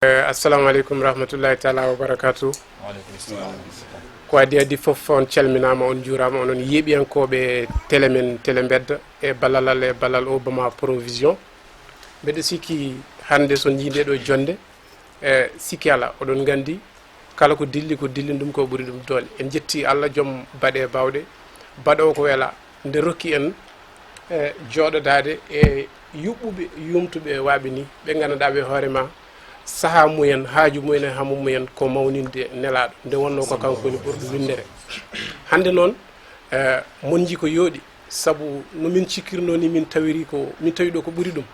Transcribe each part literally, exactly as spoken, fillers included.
Eh, assalamu aleykum rahmatullahi taala wa barakatu. Ko addi addi fof, on calminama, on juurama, onon yeeɓiyankooɓe télé men, Télé Mbedda, e ballal Allah, e ballal Obama Provision. Mbeɗa sikki hannde so njii nde ɗo jonnde, e sikki ala, oɗon nganndi kala ko dilli, ko dilli ɗum ko ɓuri ɗum doole. En njetti Allah, joom baɗe bawɗe, baɗowo ko wela, nde rokki en, e jooɗodaade e yuɓɓuɓe, yumtuɓe, waaɓe ni, ɓe ngannduɗaa ɓe hoore ma, sahaa mumen, haaju mumen e hammu mumen ko mawninde nelaaɗo, nde wonnoo ko kanko woni ɓurɗo winndere. Hannde noon, e, mon njii ko yooɗi, sabu no min cikkirnoo ni, min tawiri ko, min tawi ɗo ko ɓuri ɗum.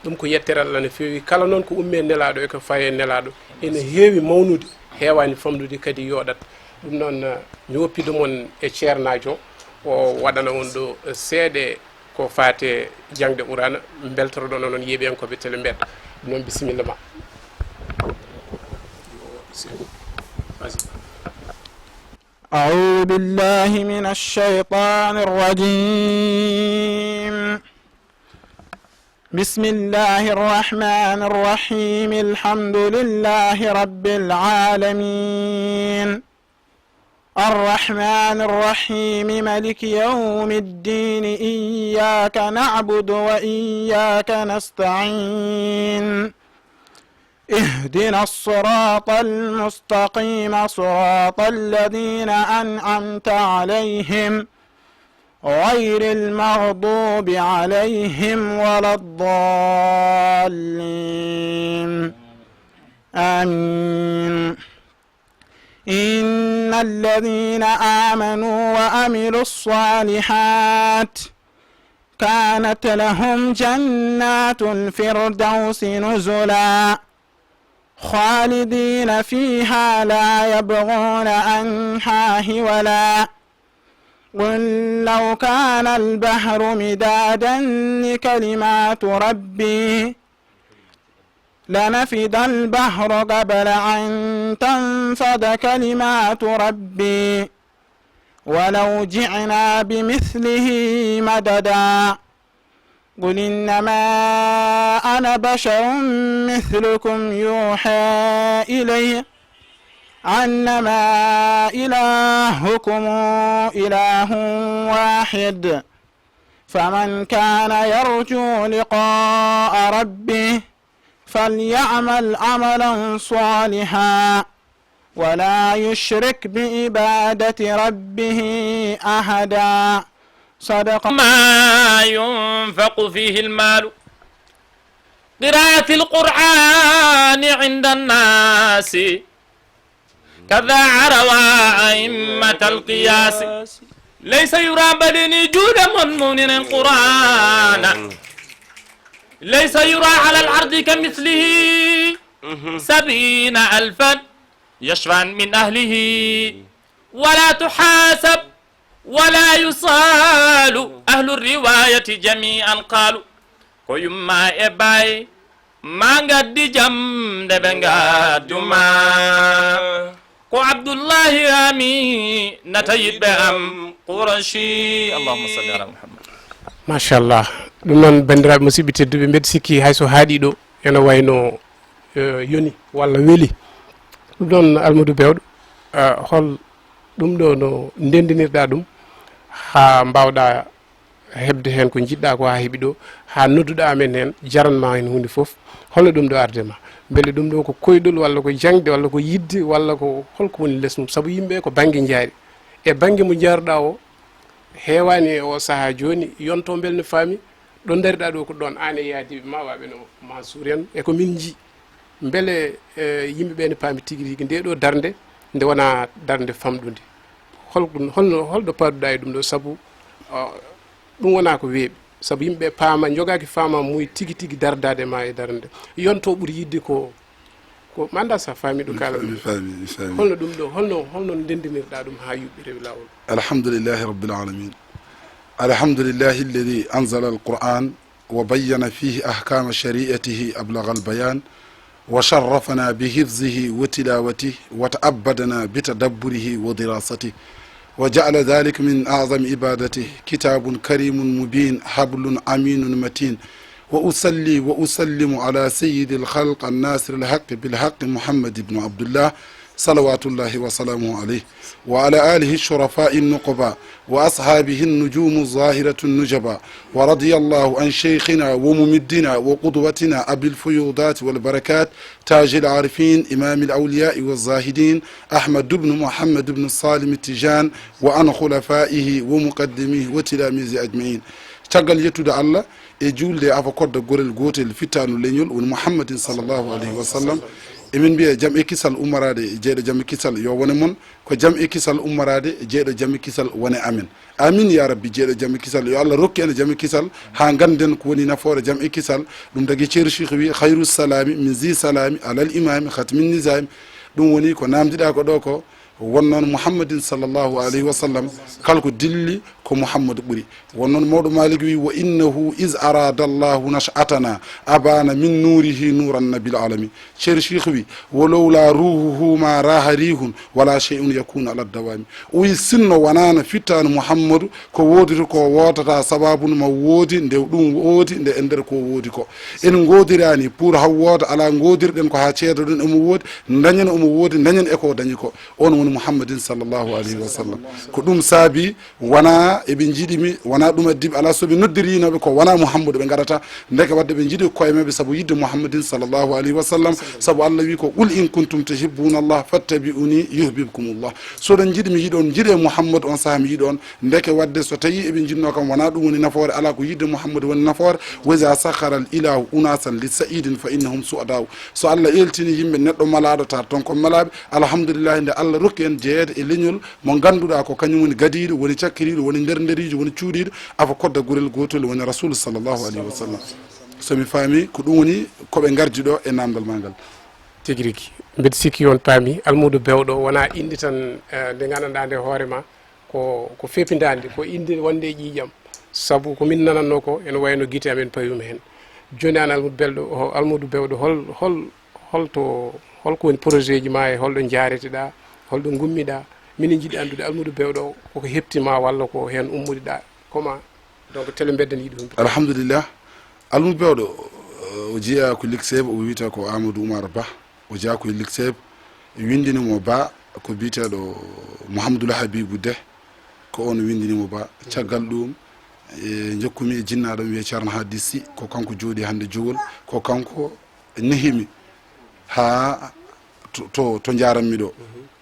Ɗum ko yettere Allah no feewi. Kala noon ko ummii e nelaaɗo e ko fayi e nelaaɗo, ene heewi mawnude, heewaani famɗude, kadi yooɗat. Ɗum noon, e, mi woppido mon e ceernaajo, o waɗana on ɗo seeɗe ko faate jaŋde Quraana, mbeltoroɗon onon yeeɓiyankooɓe Télé Mbedda. Ɗum noon, bisimilla ma. أعوذ بالله من الشيطان الرجيم. بسم الله الرحمن الرحيم. الحمد لله رب العالمين. الرحمن الرحيم. ملك يوم الدين. إياك نعبد وإياك نستعين. اهدنا الصراط المستقيم. صراط الذين أنعمت عليهم. غير المغضوب عليهم ولا الضالين. آمين. إن الذين آمنوا وعملوا الصالحات كانت لهم جنات الفردوس نزلا خالدين فيها لا يبغون عنها حولا. قل لو كان البحر مدادا لكلمات ربي لنفد البحر قبل أن تنفد كلمات ربي ولو جئنا بمثله مددا. قل إنما أنا بشر مثلكم يوحى إلي أنما إلهكم إله واحد فمن كان يرجو لقاء ربه فليعمل عملا صالحا ولا يشرك بعبادة ربه أحدا. صدق. ما ينفق فيه المال. قراءة القرآن عند الناس كذا روى أئمة القياس. ليس يرى بدني جود من مؤمن القرآن. ليس يرى على الأرض كمثله سبعين ألفا يشفع من أهله ولا تحاسب ولا يسأل. أهل الرواية جميعا قالوا. Ko yumma e baay ma ngaddi jam nde ɓe ngaddu ma. Ko Abdullahi Aminata yiɗɓe am Qurashi. Allahumma salli ala Muhammad. Machallah. Ɗum noon, banndiraaɓe musidɓe tedduɓe, mbeɗa sikki hay so haaɗi ɗo, ene wayno, eh, yoni walla weli. Ɗum ɗoon, Almuudu Bewɗo, ah, hol ɗum ɗo no ndenndinirɗa ɗum haa mbaawɗa heɓde heen ko njiɗɗa ko haa heɓi ɗo, haa nodduɗa amen heen, jaranma heen huunde fof? Holno ɗum ɗo arde ma? Mbele ɗum ɗo ko koyɗol walla ko jaŋde walla ko yiɗde walla ko holko woni les mum? Sabu yimɓe ko bannge njaari. E bannge mo njaaruɗa o, heewaani e o sahaa jooni, yonto mbele ne faami, ɗo ndariɗa ɗo ko ɗoon aan e yaadiiɓe ma, waaɓe no Mansour en, e ko min njii. Mbele, eh, yimɓe ɓe ne paami tigi rigi nde ɗo darnde, nde wona darnde famɗunde? Hol-, holno, holɗo paaduɗa e ɗum ɗo? Sabu, ah, ɗum wona ko weeɓi. Sabu yimɓe paama, njogaaki faama muy tigi tigi dardaade ma e darnde. Yonto ɓuri yiɗde ko, ko mi annda sa faami ɗo kaalan. Mi faami, mi faami. Holno ɗum ɗo, holno, holno ndenndinirɗa ɗum haa yuɓɓi rewi laawol? الحمد لله رب العالمين. الحمد لله الذي أنزل القرآن وبين فيه أحكام شريعته أبلغ البيان، وشرفنا بحفظه وتلاوته، وتأبدنا بتدبره ودراسته، وجعل ذلك من أعظم عبادته. كتاب كريم مبين، حبل أمين متين، وأصلي وأسلم على سيد الخلق الناصر الحق بالحق محمد بن عبد الله، صلوات الله وسلامه عليه، وعلى آله الشرفاء النقباء وأصحابه النجوم الظاهرة النجباء، ورضي الله عن شيخنا وممدنا وقدوتنا أبي الفيوضات والبركات، تاج العارفين، إمام الأولياء والزاهدين، أحمد بن محمد بن سالم التيجان، وعن خلفائه ومقدميه وتلاميذه أجمعين. Caggal yettude Allah e juulde e afa kodda gorel gootel fittaandu leñol, woni Muhammadin sallallahu alayhi wa sallam, emin mbiya jam e kisal ummaraade e jeyɗo jam e kisal yo wone mon, ko jam e kisal ummaraade e jeyɗo jam e kisal wone amen. Amin ya rabbi, jeyɗo jam e kisal, yo Allah rokku en jam e kisal, haa ngannden ko woni nafoore jam e kisal. Ɗum tagi ceerno Cheikh wi, "Khayru salami min zi salami alal imami khatmin nizami." Ɗum woni ko naamdiɗaa ko ɗo ko, won noon Muhammadin sallallahu alayhi wa sallam, kala ko dilli ko Muhammadu ɓuri. Won noon mawɗo Malik wi, "Wa innahu iz arada Allahu nash'atana abana min nurihi nuran nabil alami." Ceerno Cheikh wi, "Wa lawla ruhuhu ma raha rihun wala shay'un yakunu ala dawami." O wi, "Sinno wanaano fittaandu Muhammadu, ko woodata ko woodata sababu no ma woodi, nde ɗum woodi, nde e nder ko woodi ko. En ngoodirani pour haw woota, alaa ngoodirɗen ko haa ceedoɗen omo woodi, dañen omo woodi, dañen e ko dañi ko." On woni Muhammadin sallallahu alayhi wa sallam. Ko ɗum saabi wona eɓe njiɗi mi, wona ɗum addi ɓe, alaa so ɓe noddirinoɓe ko wona Muhammadu ɓe ngaɗata. Ndeke wadde ɓe njiɗi koye maɓɓe sabu yiɗde Muhammadin sallallahu alayhi wa sallam. Sabu Allah wi ko, "Qul in kuntum tuhibbuna Allah fattabi'uni yuhbibkumullah." So oɗon njiɗi mi yiɗon, njiɗe Muhammadu on saha mi yiɗon. Ndeke wadde so tawi eɓe njiɗno kam, wona ɗum woni nafoore, alaa ko yiɗde Muhammadu woni nafoore. "Wa iza sakhara al ilahu unasan li sa'idin fa innahum su'adau." So Allah eltini yimɓe neɗɗo malaɗo tar ton ko malaɓe, alhamdulillahi nde Allah rokki en jeeyede e leñol mo ngannduɗaa ko kañum woni gadiiɗo, woni cakkiriiɗo, woni nder nderiijo, woni cuuɗiiɗo, afa kodda gurel gootol, woni Rasulu sallallahu alayhi wa sallam. So mi faami, ko ɗum woni ko ɓe ngardi ɗo e naamndal maa ngal. Tigi rigi. Mbeɗa sikki on paami, Almuudu Bewɗo wonaa innde tan, eh, nde nganndanɗaa nde hoore ma, ko, ko feepindaande, ko innde wonde e ƴiiƴam. Sabu ko min nanatnoo ko, ene wayno gite amen pawii heen. Jooni aan Almuudu Belɗo, ho-, Almuudu Bewɗo, hol, hol, holto, holko woni projet ji ma e holɗo njaareteɗaa, holɗo ngummiɗaa? Minen njiɗi anndude Almuudu Bewɗo koko hepti ma walla ko heen ummoɗaa? Comment? Donc, télé Mbedda ne yiɗi humpi. Alhamdulillah. Almuudu Bewɗo, eh, o jeyaa ko Likseebe, o wiyetee ko Amadou Oumar Ba. O jeyaa ko e Likseebe, winndini mo Ba, ko biyeteeɗo Mouhamadoul Habibou Deh, ko oon winndini mo Ba. Caggal ɗum, e njokkumi e jinnaaɗo mi wiyee Ceerno Haadi Sy, ko kanko jooɗii hannde Jowol, ko kanko nehimi haa to, to, to njaaranmi ɗo.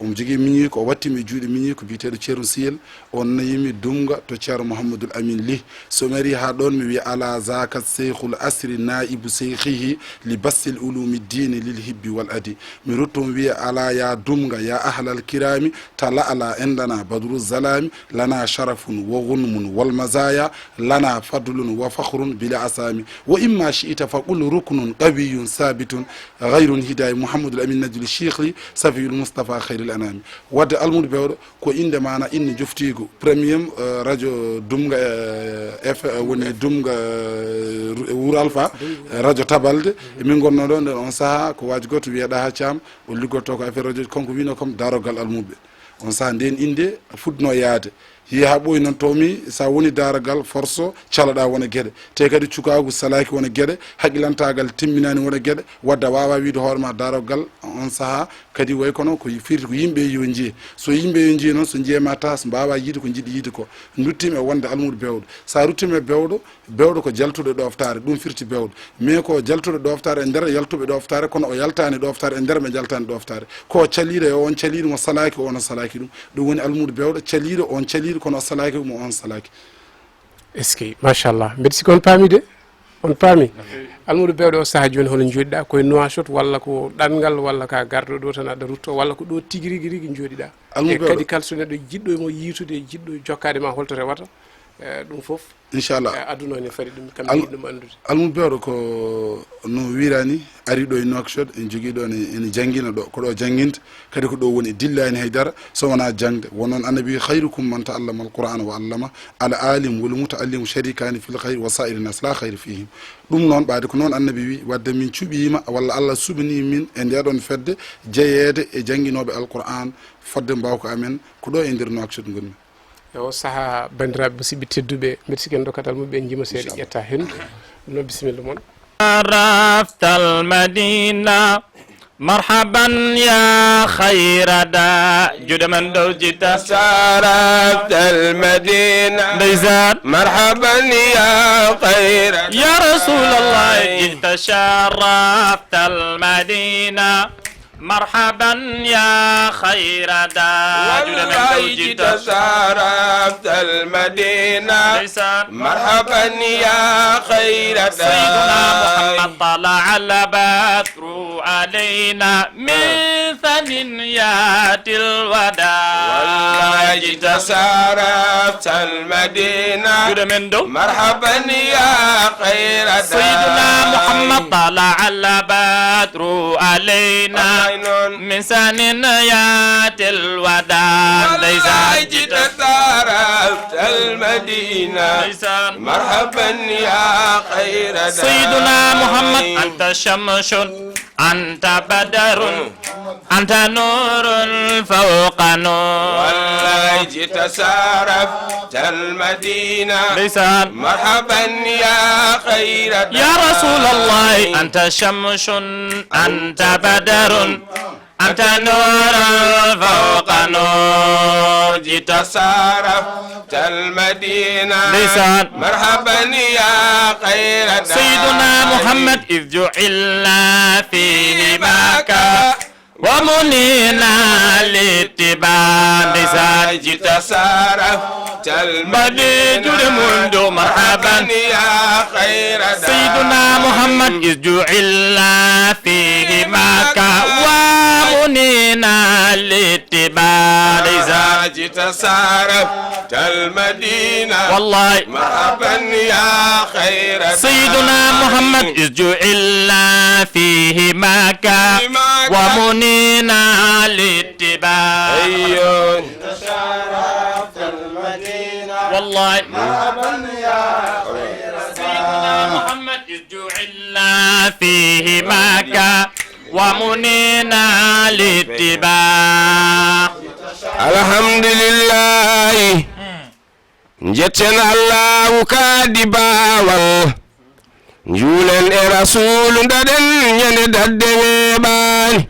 Omo jogii miñi ko o watti mi e juuɗe miñi ko biyeteeɗo Ceerno Siyel. On nayimi Dumga to Ceerno Mouhamadoul Amin Lih. So mi arii haa ɗoon, mi wiya, "Ala zakat seykhul asri naibu seykhihi li bassil ulumi dini lil hibbi wal adi." Mi rutto mi wiya, "Ala ya Dumga ya ahlal kirami, ta la'ala indana badru zalami, lana sharafun wa gunmun wal mazaya, lana fadlun wa fakhrun bila asami. Wa imma shi'ita fa qul ruknun qawiyun sabitun, ghayrun hidayi Mouhamadoul Amin najul sheikh li safiyul Mustafa khayril anami." Wadde Almuudu Bewɗo, ko innde maana, innde njoftiigu. Premier, eh, radio Dumga, eh, F, eh, woni Dumga, eh, Ru-, Wuro Alpha, eh, radio Tabalde. E min ngonnoo ɗo nden on sahaa, ko waaji gooto wiyeɗaa haa Caam, o liggotoo ko affaire radio, kanko wino kam Daarogal Almuuɓe. On sahaa nden innde fuɗno yaade. Yehi haa ɓooyi noon, tawmi so a woni Daarogal, forso, caloɗaa wona geɗe. Te kadi cukaagu salaaki wona geɗe, haqilantaagal timminaani wona geɗe, wadde a waawaa wiyde hoore ma Daarogal on sahaa. Kadi way kono ko firti ko yimɓe yo njiye. So yimɓe yo njiye noon, so njiye ma tas, mbaawaa yiide ko njiɗi yiide ko. Nduttiima e wonde Almuudu Bewɗo. So a ruttiima e bewɗo, bewɗo ko jaltuɗo e ɗooftaare, ɗum firti bewɗo. Mais ko jaltuɗo e ɗooftaare e nder yaltuɓe ɗooftaare, kono o yaltaani ɗooftaare e nder ɓe njaltaani ɗooftaare. Ko caliiɗo e on caliiɗo, mo salaaki o, on salaaki ɗum. Ɗum woni Almuudu Bewɗo, caliiɗo on caliiɗo, kono o salaaki mo, on salaaki. Est-ce que, machallah. Mbeɗa sikki on paami de. On paami? Almuudu Bewɗo, o sahaa jooni, hono njooɗiɗaa? Koye Nouakchott, walla ko ɗanngal, walla ka garɗo ɗo tan aɗa rutto, walla ko ɗo tigi rigi rigi njooɗiɗaa? Almuudu E Bewɗo. Kadi kala so neɗɗo jiɗɗo mo yiitude, jiɗɗo jokkaade ma, holto rewata? Eh, ɗum fof. Inchallah. Eh, aduna o ne fadi ɗum, kam Al-, yiɗi ɗum anndude. Almuudu Bewɗo ko no wiiraani, ari ɗo e Nouakchott, en jogii ɗo ene, ene janngina ɗo, ko ɗo jannginta, kadi ko ɗo woni, dillaani haydara, so wonaa jaŋde. Won noon Annabi wi, "Khayrukum man ta'allama al-Qur'ana wa allama, al-alim wal muta'allimu sharikani fil khayri wa sa'iri nas la khayra fihim." Ɗum noon, ɓaade ko noon Annabi wi, wadde min cuɓiima, walla Allah suɓanii min e ndeɗon fedde, jeyeede e jannginooɓe Alqur'an, fodde mbawka amen, ko ɗo e nder Nouakchott ngonmi. E o sahaa, banndiraaɓe musidɓe tedduɓe, mbeɗa sikki en ndokkat Almuudu Bewɗo, en njima seeɗa, inchallah, ƴetta henndu. Ɗum noon, bisimilla mon. عرفت المدينة، مرحبا يا خير دا. Juuɗe men dow, jitta. شرفت المدينة. Ndeysaan. مرحبا يا خير دا. يا رسول الله، جئت شرفت المدينة. مرحبا يا خير دا. Juuɗe men dow, jitta. والله جئت شرفت المدينة. Ndeysaan. مرحبا يا خير دا. سيدنا محمد طلع البدر علينا من ثنيات الوداع. والله جئت شرفت المدينة. Juuɗe men dow. مرحبا يا خير دا. سيدنا محمد طلع البدر علينا من ثنيات الوداع. والله جئت شرفت المدينة. Ndeysaan. مرحبا يا خير دا. سيدنا محمد، أنت شمس، أنت بدر، أنت نور فوق نور. والله جئت شرفت المدينة. Ndeysaan. مرحبا يا خير دا. يا رسول الله، أنت شمس، أنت بدر، أنت نور فوق نور. جئت شرفت المدينة. Ndeysaan. مرحبا يا خير دا. سيدنا محمد، إذ جعلنا فيه مكة ومنينا لاتباع. Ndeysaan. جئت شرفت المدينة. Juuɗe mon dow, مرحبا يا خير دا. سيدنا محمد، إذ جعلنا فيه مكة ومنينا لاتباع. Ndeysaan. جئت شرفت المدينة. Wallaay. مرحبا يا خير دا. سيدنا محمد، إذ جعلنا فيه مكة ومنينا لاتباع. Eyyo. Wallaay. سيدنا محمد، إذ جعلنا فيه مكة ومنينا لاتباع. Alhamdulillahi. Njetten Allahu kaadi baawal. Njuulen e Rasuulu, ndaɗen ñande dadde weeɓaani.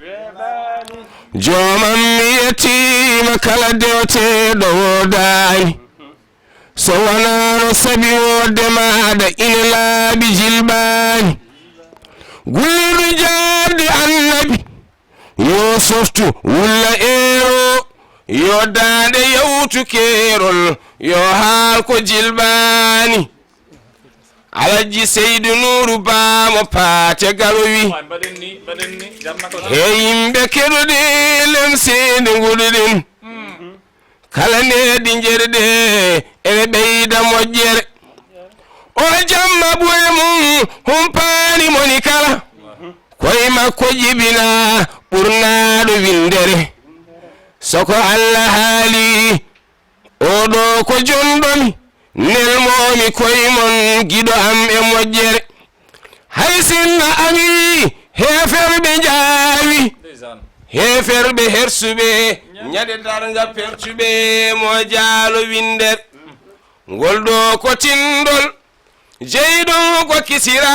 Joomam mi yettiima, kala dewteeɗo woodaani. So wanaano sabi woodde maaɗa, ine laaɓi jilbaani. Gullirɗo jaabde Annabi, yo softu wulla eero, yo daande yawtu keerol, yo haal ko jilbaani. Alhaji Seydu Nuuru Ba mo Paate Galo wi, he yimɓe keɗoɗe lemseende ngoɗuɗen. Kala nehdi njeɗeɗe ene ɓeyda moƴƴere. O jamma ɓure mum humpaani moni kala. Koye makko jibina ɓurnaaɗo winndere. So ko Allah haali, oɗo ko jonɗomi, nelmoomi koye mon giɗo am e moƴƴere. Hay sinno ami heeferɓe njaawi, heeferɓe hersuɓe, ñande darnga pertuɓe, mo jaalo winnder. Ngol ɗo ko tinndol, jeyɗum ko Kisira,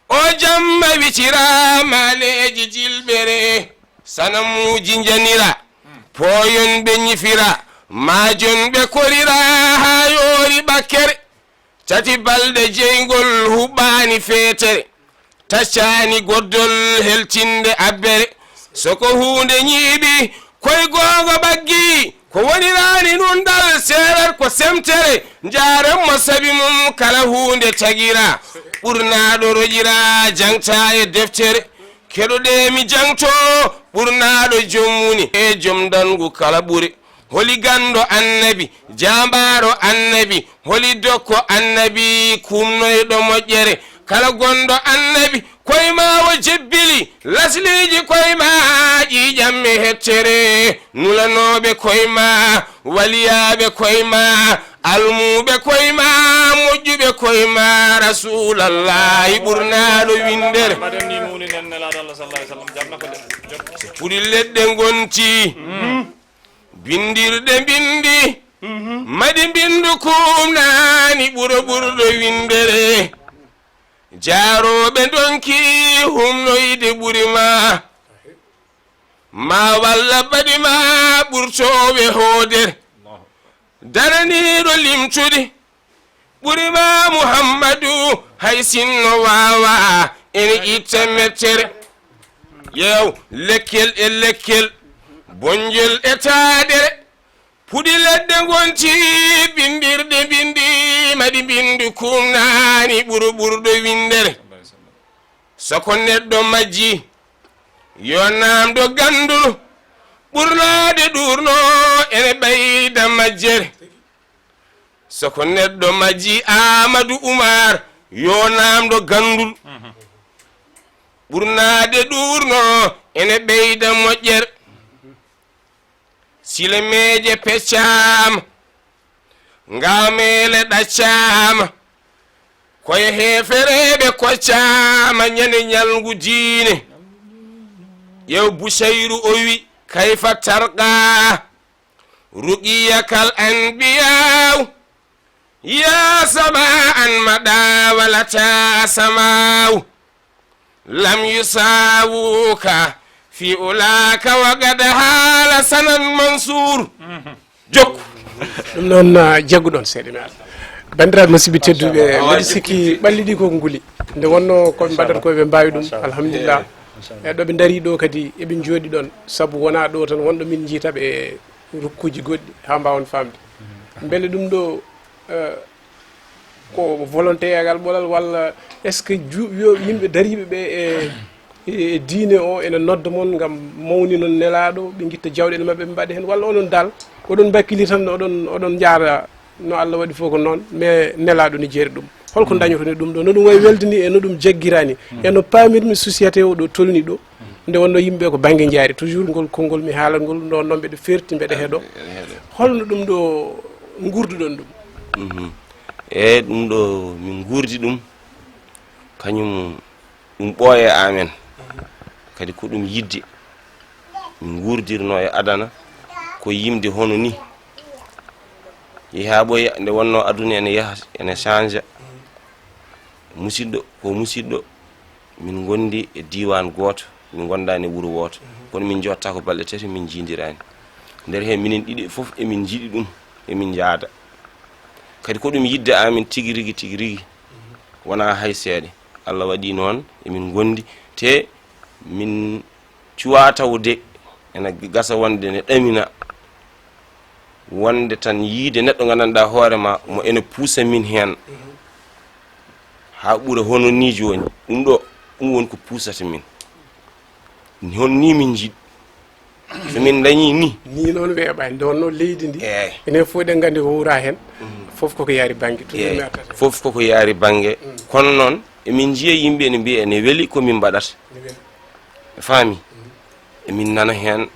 o jamma wicira, maaleeji jilɓere, sanamuuji njanira, pooyon ɓe ñifira, maajon ɓe korira, haa yoori ɓakkere. Tati balɗe jeyngol huɓɓaani feetere, taccaani goddol heltinde abbere. So ko huunde ñiiɓi, koye goonga ɓaggi, ko woniraani ɗum ɗal seerat ko semtere. Njaaren mo sabi mum kala huunde tagira, ɓurnaaɗo roƴira, jaŋta e deftere. Keɗoɗee mi jaŋto, ɓurnaaɗo jom woni e jom dangu kala ɓure. Holi ganndo Annabi, jaambaaro Annabi, holi dokko Annabi, kuumnoyɗo moƴƴere? Kala gonɗo Annabi, koye ma o jebbili, lasliiji koye ma, ƴiiƴam e hettere, nulanooɓe koye ma, waliyaaɓe koye ma, almuuɓe koye ma, moƴƴuɓe koye ma, Rasuulallahi ɓurnaaɗo winndere. Mbaɗen ni mawni nen Nelaaɗo Allah sallallahu alaihi wasallam, jarna ko de. Jot. Puɗi leɗɗe ngonti. Bindirɗe mbindi, madi mbindu kumnaani ɓuro ɓurɗo winndere. Jaarooɓe ndonki humnoyde ɓuri ma. Ma walla baɗi ma ɓurtooɓe hoodere. Daraniiɗo limtude ɓuri ma Muhammadu, hay sinno waawa ene itta mettere. Yeew, lekkel e lekkel, bonjel e taadere, puɗi ledde ngonti, bindirɗe bindi, maɗi bindu kumnaani ɓuru ɓurɗo windere. So ko neɗɗo majji, yo naamdo gannduru, ɓurnaade ɗuurno ene ɓeyda majjere. So ko neɗɗo majji Aamadu Umar, yo naamdo gannduru, ɓurnaade ɗuurno ene ɓeyda moƴƴere. Silemeeje peccaama, ngaameele ɗaccaama, koye heefereeɓe koccaama ñande ñalngu diine. Ƴeew Busayru o wi, kayfa tarqa ruqiyakal anbiyaaw, ya samaan maɗa walata samaaw. Lam yusawuka fi ulaka wa gada hala sanan mansur. Jokku. Ɗum noon, ah, jagguɗon seeɗa mi ara. Banndiraaɓe musidɓe tedduɓe, mbeɗa sikki ɓalli ɗi ko nguli. Nde wonno ko ɓe mbaɗata ko ɓe mbaawi ɗum, alhamdulillah. E ɗo ɓe ndari ɗo kadi eɓe njooɗi ɗon, sabu wonaa ɗo tan wonɗo min njiyata ɓe e rukkuuji goɗɗi haa mbaawen faamde. Mbele ɗum ɗo, eh, ko volonté yagal ɓolal walla est-ce que ju-, yo yimɓe dariiɓe ɓe e, e, e diine o ene nodda mon ngam mawninon nelaaɗo, ɓe ngitta jawɗele maɓɓe ɓe mbaɗa heen, walla onon dal oɗon mbakkili tan oɗon, oɗon njaara no Allah waɗi fof ko noon, mais nelaaɗo ne jeeri ɗum? Holko dañoton e ɗum ɗo? No ɗum wayi welde ni e no ɗum jaggira ni, e no paamirmi société o ɗo tolni ɗo? Nde wonno yimɓe ko bannge njaari, toujours ngol konngol mi haalat ngol, ɗo noon mbeɗa ferti, mbeɗa heɗo. Holno ɗum ɗo ngurduɗon ɗum? Mhm. E ɗum ɗo min ngurdi ɗum, kañum ɗum ɓooye amen. Kadi ko ɗum yidde min ngurdirno e adana, ko yimde hono ni. Yehi haa ɓooyi nde wonno aduna ene yaha, ene change. Musidɗo ko musidɗo, min ngondi e diiwaan gooto, min ngondaani e wuro wooto. Kono min njotta ko balɗe tati, min njiidiraani. Nder heen minen ɗiɗi fof emin njiɗi ɗum, emin njaada. Kadi ko ɗum yidde amin tigi rigi, tigi rigi. Wonaa hay seeɗa. Allah waɗi noon emin ngondi, te min cuwaa tawde ene gasa wonde ne ɗamina, wonde tan yiide neɗɗo nganndanɗaa hoore ma mo ene puusa min heen haa ɓura hono ni jooni. Ɗum ɗo, ɗum woni ko puusata min. Hono ni min njiɗi. So min dañi ni. Ni noon weeɓaani. Nde wonno leydi ndi, eey, enen fof eɗen nganndi ko wuura heen. Mhm. Fof koko yaari bannge. Eey. Fof koko yaari bannge. Mm. Kono noon, emin njiya yimɓe ene mbiya ene weli ko min mbaɗata. Ene weli. Faami? Emin nana heen.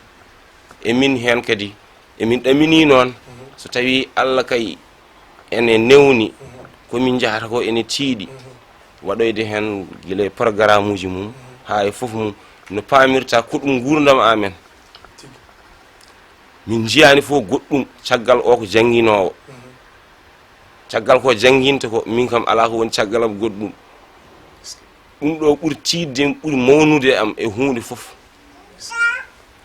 Emin heen kadi, emin ɗamini noon. Mhm. So tawii Allah kay ene newni, mhm, ko min njahata ko ene tiiɗi, mhm, waɗoyde heen gila e programme uji mum, mhm, haa e fof mum, no paamirta ko ɗum nguurndam amen. Tigi. Min njiyaani fof goɗɗum caggal o ko jannginoowo. Mhm. Caggal ko jannginta ko, min kam alaa ko woni caggal am goɗɗum. Ɗum ɗo ɓuri tiiɗde, ɓuri mawnude e am e huunde fof.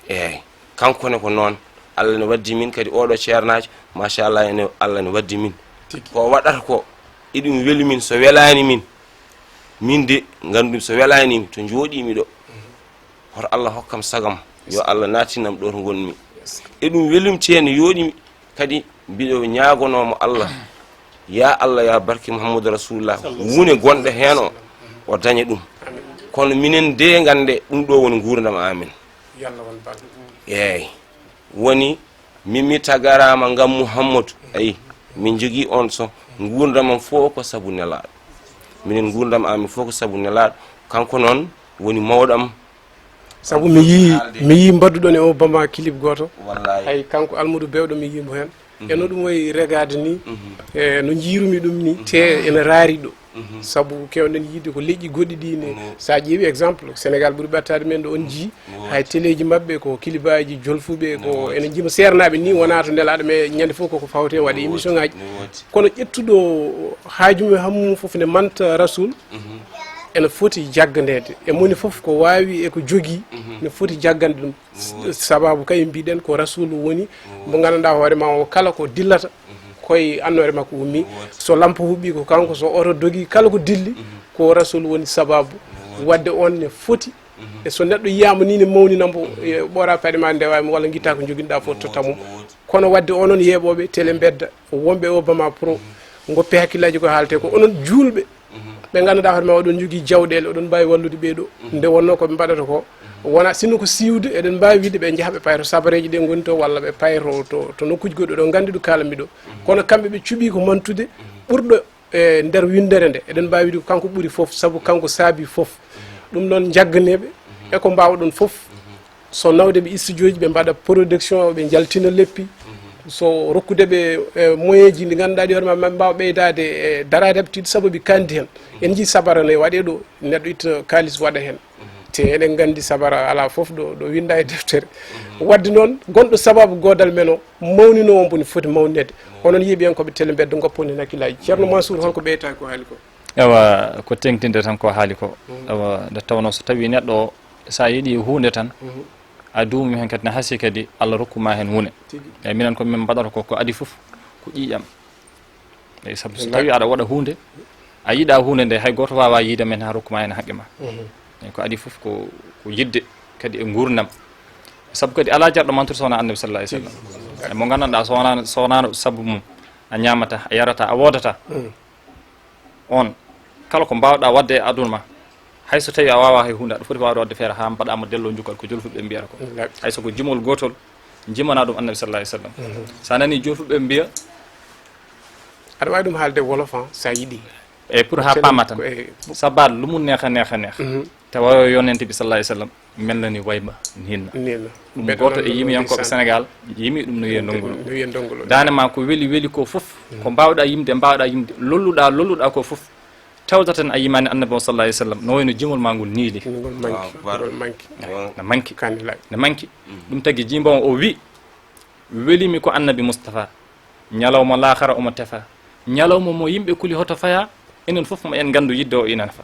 Eey, kanko ne ko noon. Allah ne waddi min kadi oɗo ceernaajo, machallah, ene, Allah ne waddi min. Tigi. Ko waɗata ko, eɗum weli min, so welaani min, min de, nganndu so welaani mi, to njooɗii mi ɗo. Mhm. Hoto Allah hokkam sagam, yo Allah naatinam ɗo to ngonmi. Yes. Eɗum welum ceeni yooɗimi, kadi mbiɗo ñaagonoomo Allah, ya Allah, ya barke Muhammadu Rasulullah, wune gonɗo heen o, o daña ɗum. Amin. Kono minen de ngannde ɗum ɗo woni nguurndam amin. Yalla won barke. Eey. Woni, min mi tagaraama ngam Muhammadu. Ayi, min njogii on so nguurndam am fof ko sabu nelaaɗo. Minen nguurndam amin fof ko sabu nelaaɗo. Kanko noon woni mawɗo am. Sabu mi yii, mi yii mbaɗduɗon e o Bama clip gooto. Wallahi. Hay kanko Almudu Bewɗo mi yii mo heen. Mhm. E no ɗum wayi regaade ni, mhm, e no njiirumi ɗum ni, mhm, te ene raari ɗo. Mhm. Sabu keewɗen yiide ko leƴƴi goɗɗi ɗi ne, mhm, so a ƴeewi exemple, Sénégal ɓuri ɓattaade men ɗo on jii, mhm, hay teleeji maɓɓe ko kilibaaji jolfuɓe, ko, mhm, ene njima seernaaɓe ni, wonaa to nelaaɗo, mais ñande fof koko fawte waɗe, mhm, émission ŋaaji. Mhm. Kono ƴettuɗo haaju mum e hammu mum fof ne manta Rasul. Mhm. ene foti jaggandeede. E moni fof ko waawi e ko jogii, mhm, ne foti jaggande ɗum. Sababu kañum mbiɗen ko Rasulu woni mo nganndanɗaa hoore ma o, kala ko dillata, mhm, koye annoore makko ummi. So lampo huɓɓi ko kanko, so oto dogi, kala ko dilli, mhm, ko Rasulu woni sababu. Waɗde on ne foti. Mhm. E so neɗɗo yiyaama ni ne mawnina mbo, mhm, e ɓoora paɗe ma ndewa mo walla ngitta ko joginɗa fof totta mo. Kono waɗde onon yeeɓooɓe télé mbedda, wonɓe o Bama Pro, mhm, ngoppe hakkillaaji ko haalte ko. Onon juulɓe, mhm, ɓe ngannduɗaa hoore ma oɗon jogii jawɗeele, oɗon mbaawi wallude ɓee ɗo. Mhm. Nde wonnoo ko ɓe mbaɗata ko, mhm, wona sinno ko siiwde, eɗen mbaawi wiide ɓe njaha ɓe payto sabareeji ɗe ngoni to, walla ɓe payto to, to nokkuuji goɗɗi ɗo ngannduɗo kaalanmi ɗo. Mhm. Kono kamɓe ɓe cuɓii ko mantude, mhm, ɓurɗo e nder winndere nde, eɗen mbaawi wiide ko kanko ɓuri fof, sabu kanko saabii fof. Mhm. Ɗum noon, njagganeeɓe, mhm, e ko mbaawɗon fof. Mhm. So nawde ɓe studio ji, ɓe mbaɗa production, ɓe njaltina leppi. Mhm. So rokkude ɓe, e, moyen ji ɗi ngannduɗaa ɗi hoore ma, ma mbaawa ɓeydaade e daraade habtiiɗi sabu ɓe kandi heen. En njii sabara ne waɗee ɗo, neɗɗo itta kaalis waɗa heen. Mhm. Te eɗen nganndi sabara alaa fof ɗo, ɗo winnda e deftere. Mhm. Waɗde noon, gonɗo sababu goodal men o, mawnino on boni foti mawninede. Onon yiiɓe en ko ɓe télé mbedda ngoppo heen hakkillaaji. Ceerno Mansour, holko ɓeyta ko haali ko? Ewa, ko teŋtinde tan ko haali ko. Mhm. Ewa, nde tawnoo so tawii neɗɗo o, so a yiɗi huunde tan, mhm, a duumi heen kadi, ne hasii kadi Allah rokku ma heen huunde. Tigi. Eyi, minen ko min mbaɗata ko, ko adii fof ko ƴiiƴam. Eyi, sabu so tawii aɗa waɗa huunde, a yiɗaa huunde nde, hay gooto waawaa yiide men haa rokku ma heen haqqe ma. Mhm. Eyi, ko adii fof ko, ko yiɗde kadi e nguurndam. Sabu kadi alaa jarɗo mantude so wonaa Annabi sallallahu alaihi wasallam. Tigi. E mo nganndanɗaa so wonaa, so wonaa sabu mum, a ñaamata, a yarata, a woodata. Mhm. On, kala ko mbaawɗaa waɗde e aduna ma, hay so tawii a waawaa hay huunde, aɗa foti waawde waɗde feere haa mbaɗaa mo delloo njukkal, ko julfulɓe mbiyata ko. Wallaahi. Hay so ko jimol gootol, njimanaa ɗum Annabi sallallahu alaihi wasallam. Mhm. So a nanii julfulɓe mbiya, aɗa waawi ɗum haalde wolof, han, so a yiɗi. E pour haa paama tan. Ko e sabaat lu mu neex a neex a neex. Mhm. Te wayoo Yonent bi sallallahu alaihi wasallam. Mel na ni way ba niin na. Niin na. Ɗum gooto e yimiyankooɓe Sénégal yimi ɗum no wiye ndongulo. No wiye ndongulo. Daane ma ko weli weli ko fof, mm, ko mbaawɗaa yimde, mbaawɗaa yimde, lolluɗaa, lolluɗaa ko fof, tawata tan a yimaani Annabi o sallallahu alaihi wasallam, no wayno jimol ma ngol niili. Ngol manki, ngol manki. Eyi, na manki. Kani laɓi. Na manki. Mm. Ɗum tagi jimbo o wi, welimi ko Annabi Mustafa, ñalawma laakara omo tefa, ñalawma mo yimɓe kuli hoto faya, enen fof mo en nganndu yidde o ina nafa.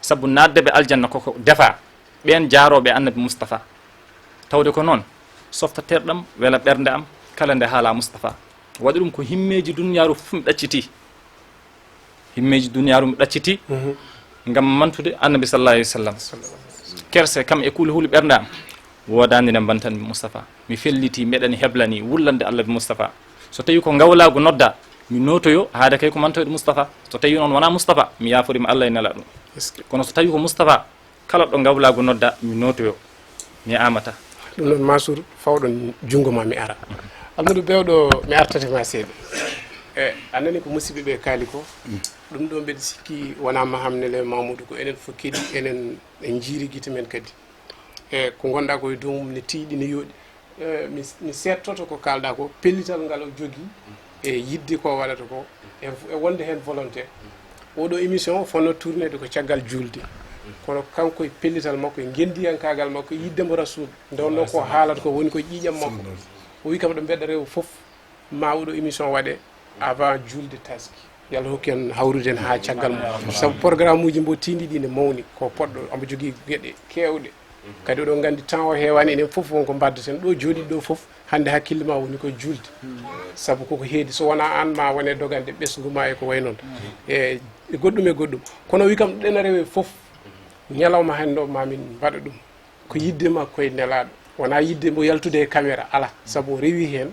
Sabu naatde ɓe aljanna koko defa. Ɓeen jaarooɓe Annabi Mustafa. Tawde ko noon, softa terɗam, wela ɓernde am, kala nde haala Mustafa. Waɗi ɗum ko himmeeji duniyaaru fof mi ɗaccitii. Himmeeji duniyaaru mi ɗaccitii, mhm, ngam mantude Annabi sallallahu alaihi wasallam. Kerse kam e kuuli huli ɓernde am, woodaani nde mbantanmi Mustafa. Mi felliti, meɗani heblani wullande Allah be Mustafa. So tawi ko ngawlaagu nodda, mi nootoyo, haade kay ko mantoyde Mustafa. So tawi noon wonaa Mustafa, mi yaafori ma Allah e nelaaɗo. Est-ce que? Kono so tawi ko Mustafa, kala ɗo ngawlaagu nodda, mi nootoyo, mi amata. Ɗum noon, Mansour, fawɗon junngo ma, mi ara. Almudu Bewɗo, mi artate ma seeɗa. E, a nani ko musiɓɓe ɓe kaali ko. Mm. Ɗum ɗo mbeɗa sikki wonaa Mahamnele Mamoudou, ko enen fof keɗi, enen en njiiri gite men kadi. E, ko ngonɗaa ko e dow mum ne tiiɗi, ne yooɗi. Eh, mi, mi seettoto ko kaalɗaa ko, pellital ngal o jogii, e yiɗde ko waɗata ko, e, e wonde heen volonté. Oɗo émission o fotnoo tourneede ko caggal juulde. Kono kanko e pellital makko, e ngenndiyankaagal makko, e yiɗde mo Rasul, nde wonnoo ko haalata ko woni ko ƴiiƴam makko. O wi kam ɗo mbeɗa rewa fof, ma oɗo émission waɗe avant juulde taski. Yo Allah hokku en hawrude en haa caggal mum. Sabu programme uji mbo tiiɗi ɗi ne mawni, ko poɗɗo, omo jogii geɗe keewɗe. Kadi oɗon nganndi temps o heewaani, enen fof won ko mbaddeten ɗo, jooɗiiɗo ɗo fof, hannde hakkille ma woni koye juulde. Sabu koko heedi, so wonaa aan ma wone dogande ɓesngu ma e ko wayi noon. E, e goɗɗum e goɗɗum. Kono o wi kam ɗo ene rewe fof, ñalawma hannde o ma min mbaɗa ɗum. Ko yiɗde makko e nelaaɗo. Wonaa yiɗde mbo yaltude e caméra, alaa. Sabu o rewi heen,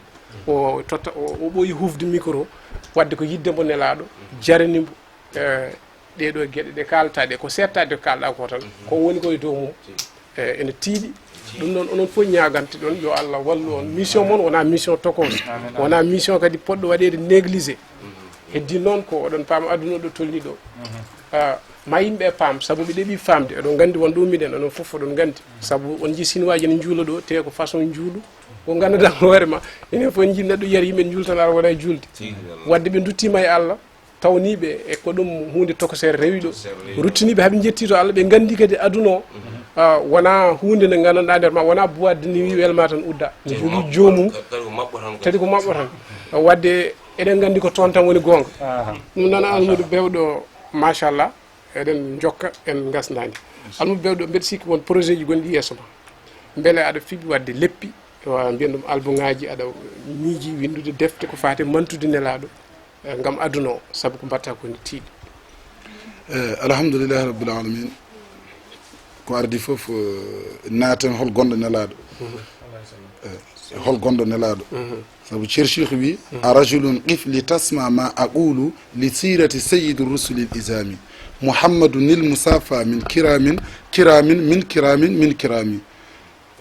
o totta, o, o ɓooyi hufde micro, waɗde ko yiɗde mbo nelaaɗo, jarani mbo, eh, ɗee ɗoo geɗe ɗe kaaltaa ɗe, ko seettaade ko kaalɗaa ko tan, ko woni ko e dow mum, eh, ene tiiɗi. Ɗum noon, onon fof ñaaganteɗon yo Allah wallu on. Mission mon wonaa mission tokooso, wonaa mission kadi poɗɗo waɗeede négligé. Heddi noon ko oɗon paama aduna ɗo tolni ɗo. Ah, ma yimɓe paam, sabu ɓe ɗeɓi faamde, oɗon nganndi won ɗo ummiɗen, onon fof oɗon nganndi. Sabu on njii Sinuwaaji ne njuula ɗo, te ko façon njuulu. Ko nganndanɗaa hoore ma, enen fof en njii neɗɗo yiyata yimɓe njuultana aɗa wona e juulde. Waɗde ɓe nduttiima e Allah, tawniiɓe e ko ɗum huunde tokosere rewi ɗo. Ruttiniiɓe haa ɓe njettii to Allah, ɓe nganndi kadi aduna o, ah, wonaa huunde nde nganndanɗaa nder ma, wonaa boîte de nuit welma tan udda. Ne jogii joomum, kadi ko maɓɓo tan. Waɗde eɗen nganndi ko toon tan woni goonga. Aha. Ɗum noon Almuudu Bewɗo, machallah. Eɗen njokka, en ngasndaani. Almuɓe bewɗo, mbeɗa sikki won projet ji gonɗi yeeso ma. Mbele aɗa fiɓi waɗde leppi, wa mbiyen ɗum albumaaji, aɗa miiji winndude defte ko faati e mantude Nelaaɗo, eh, ngam aduna o, sabu ko mbaɗta ko ne tiiɗi. Eh, alhamdulillahi rabbil alamin. Ko ardi fof, eh, naaten hol gonɗo Nelaaɗo. Eh, hol gonɗo Nelaaɗo. Sabu Ceerno Cheikh wi: "A rajulun qif li tasma ma aqulu li sirati sayyidi rusuli l-izami. Muhammadun il musafa min kiramin, kiramin, min kiramin, min kirami."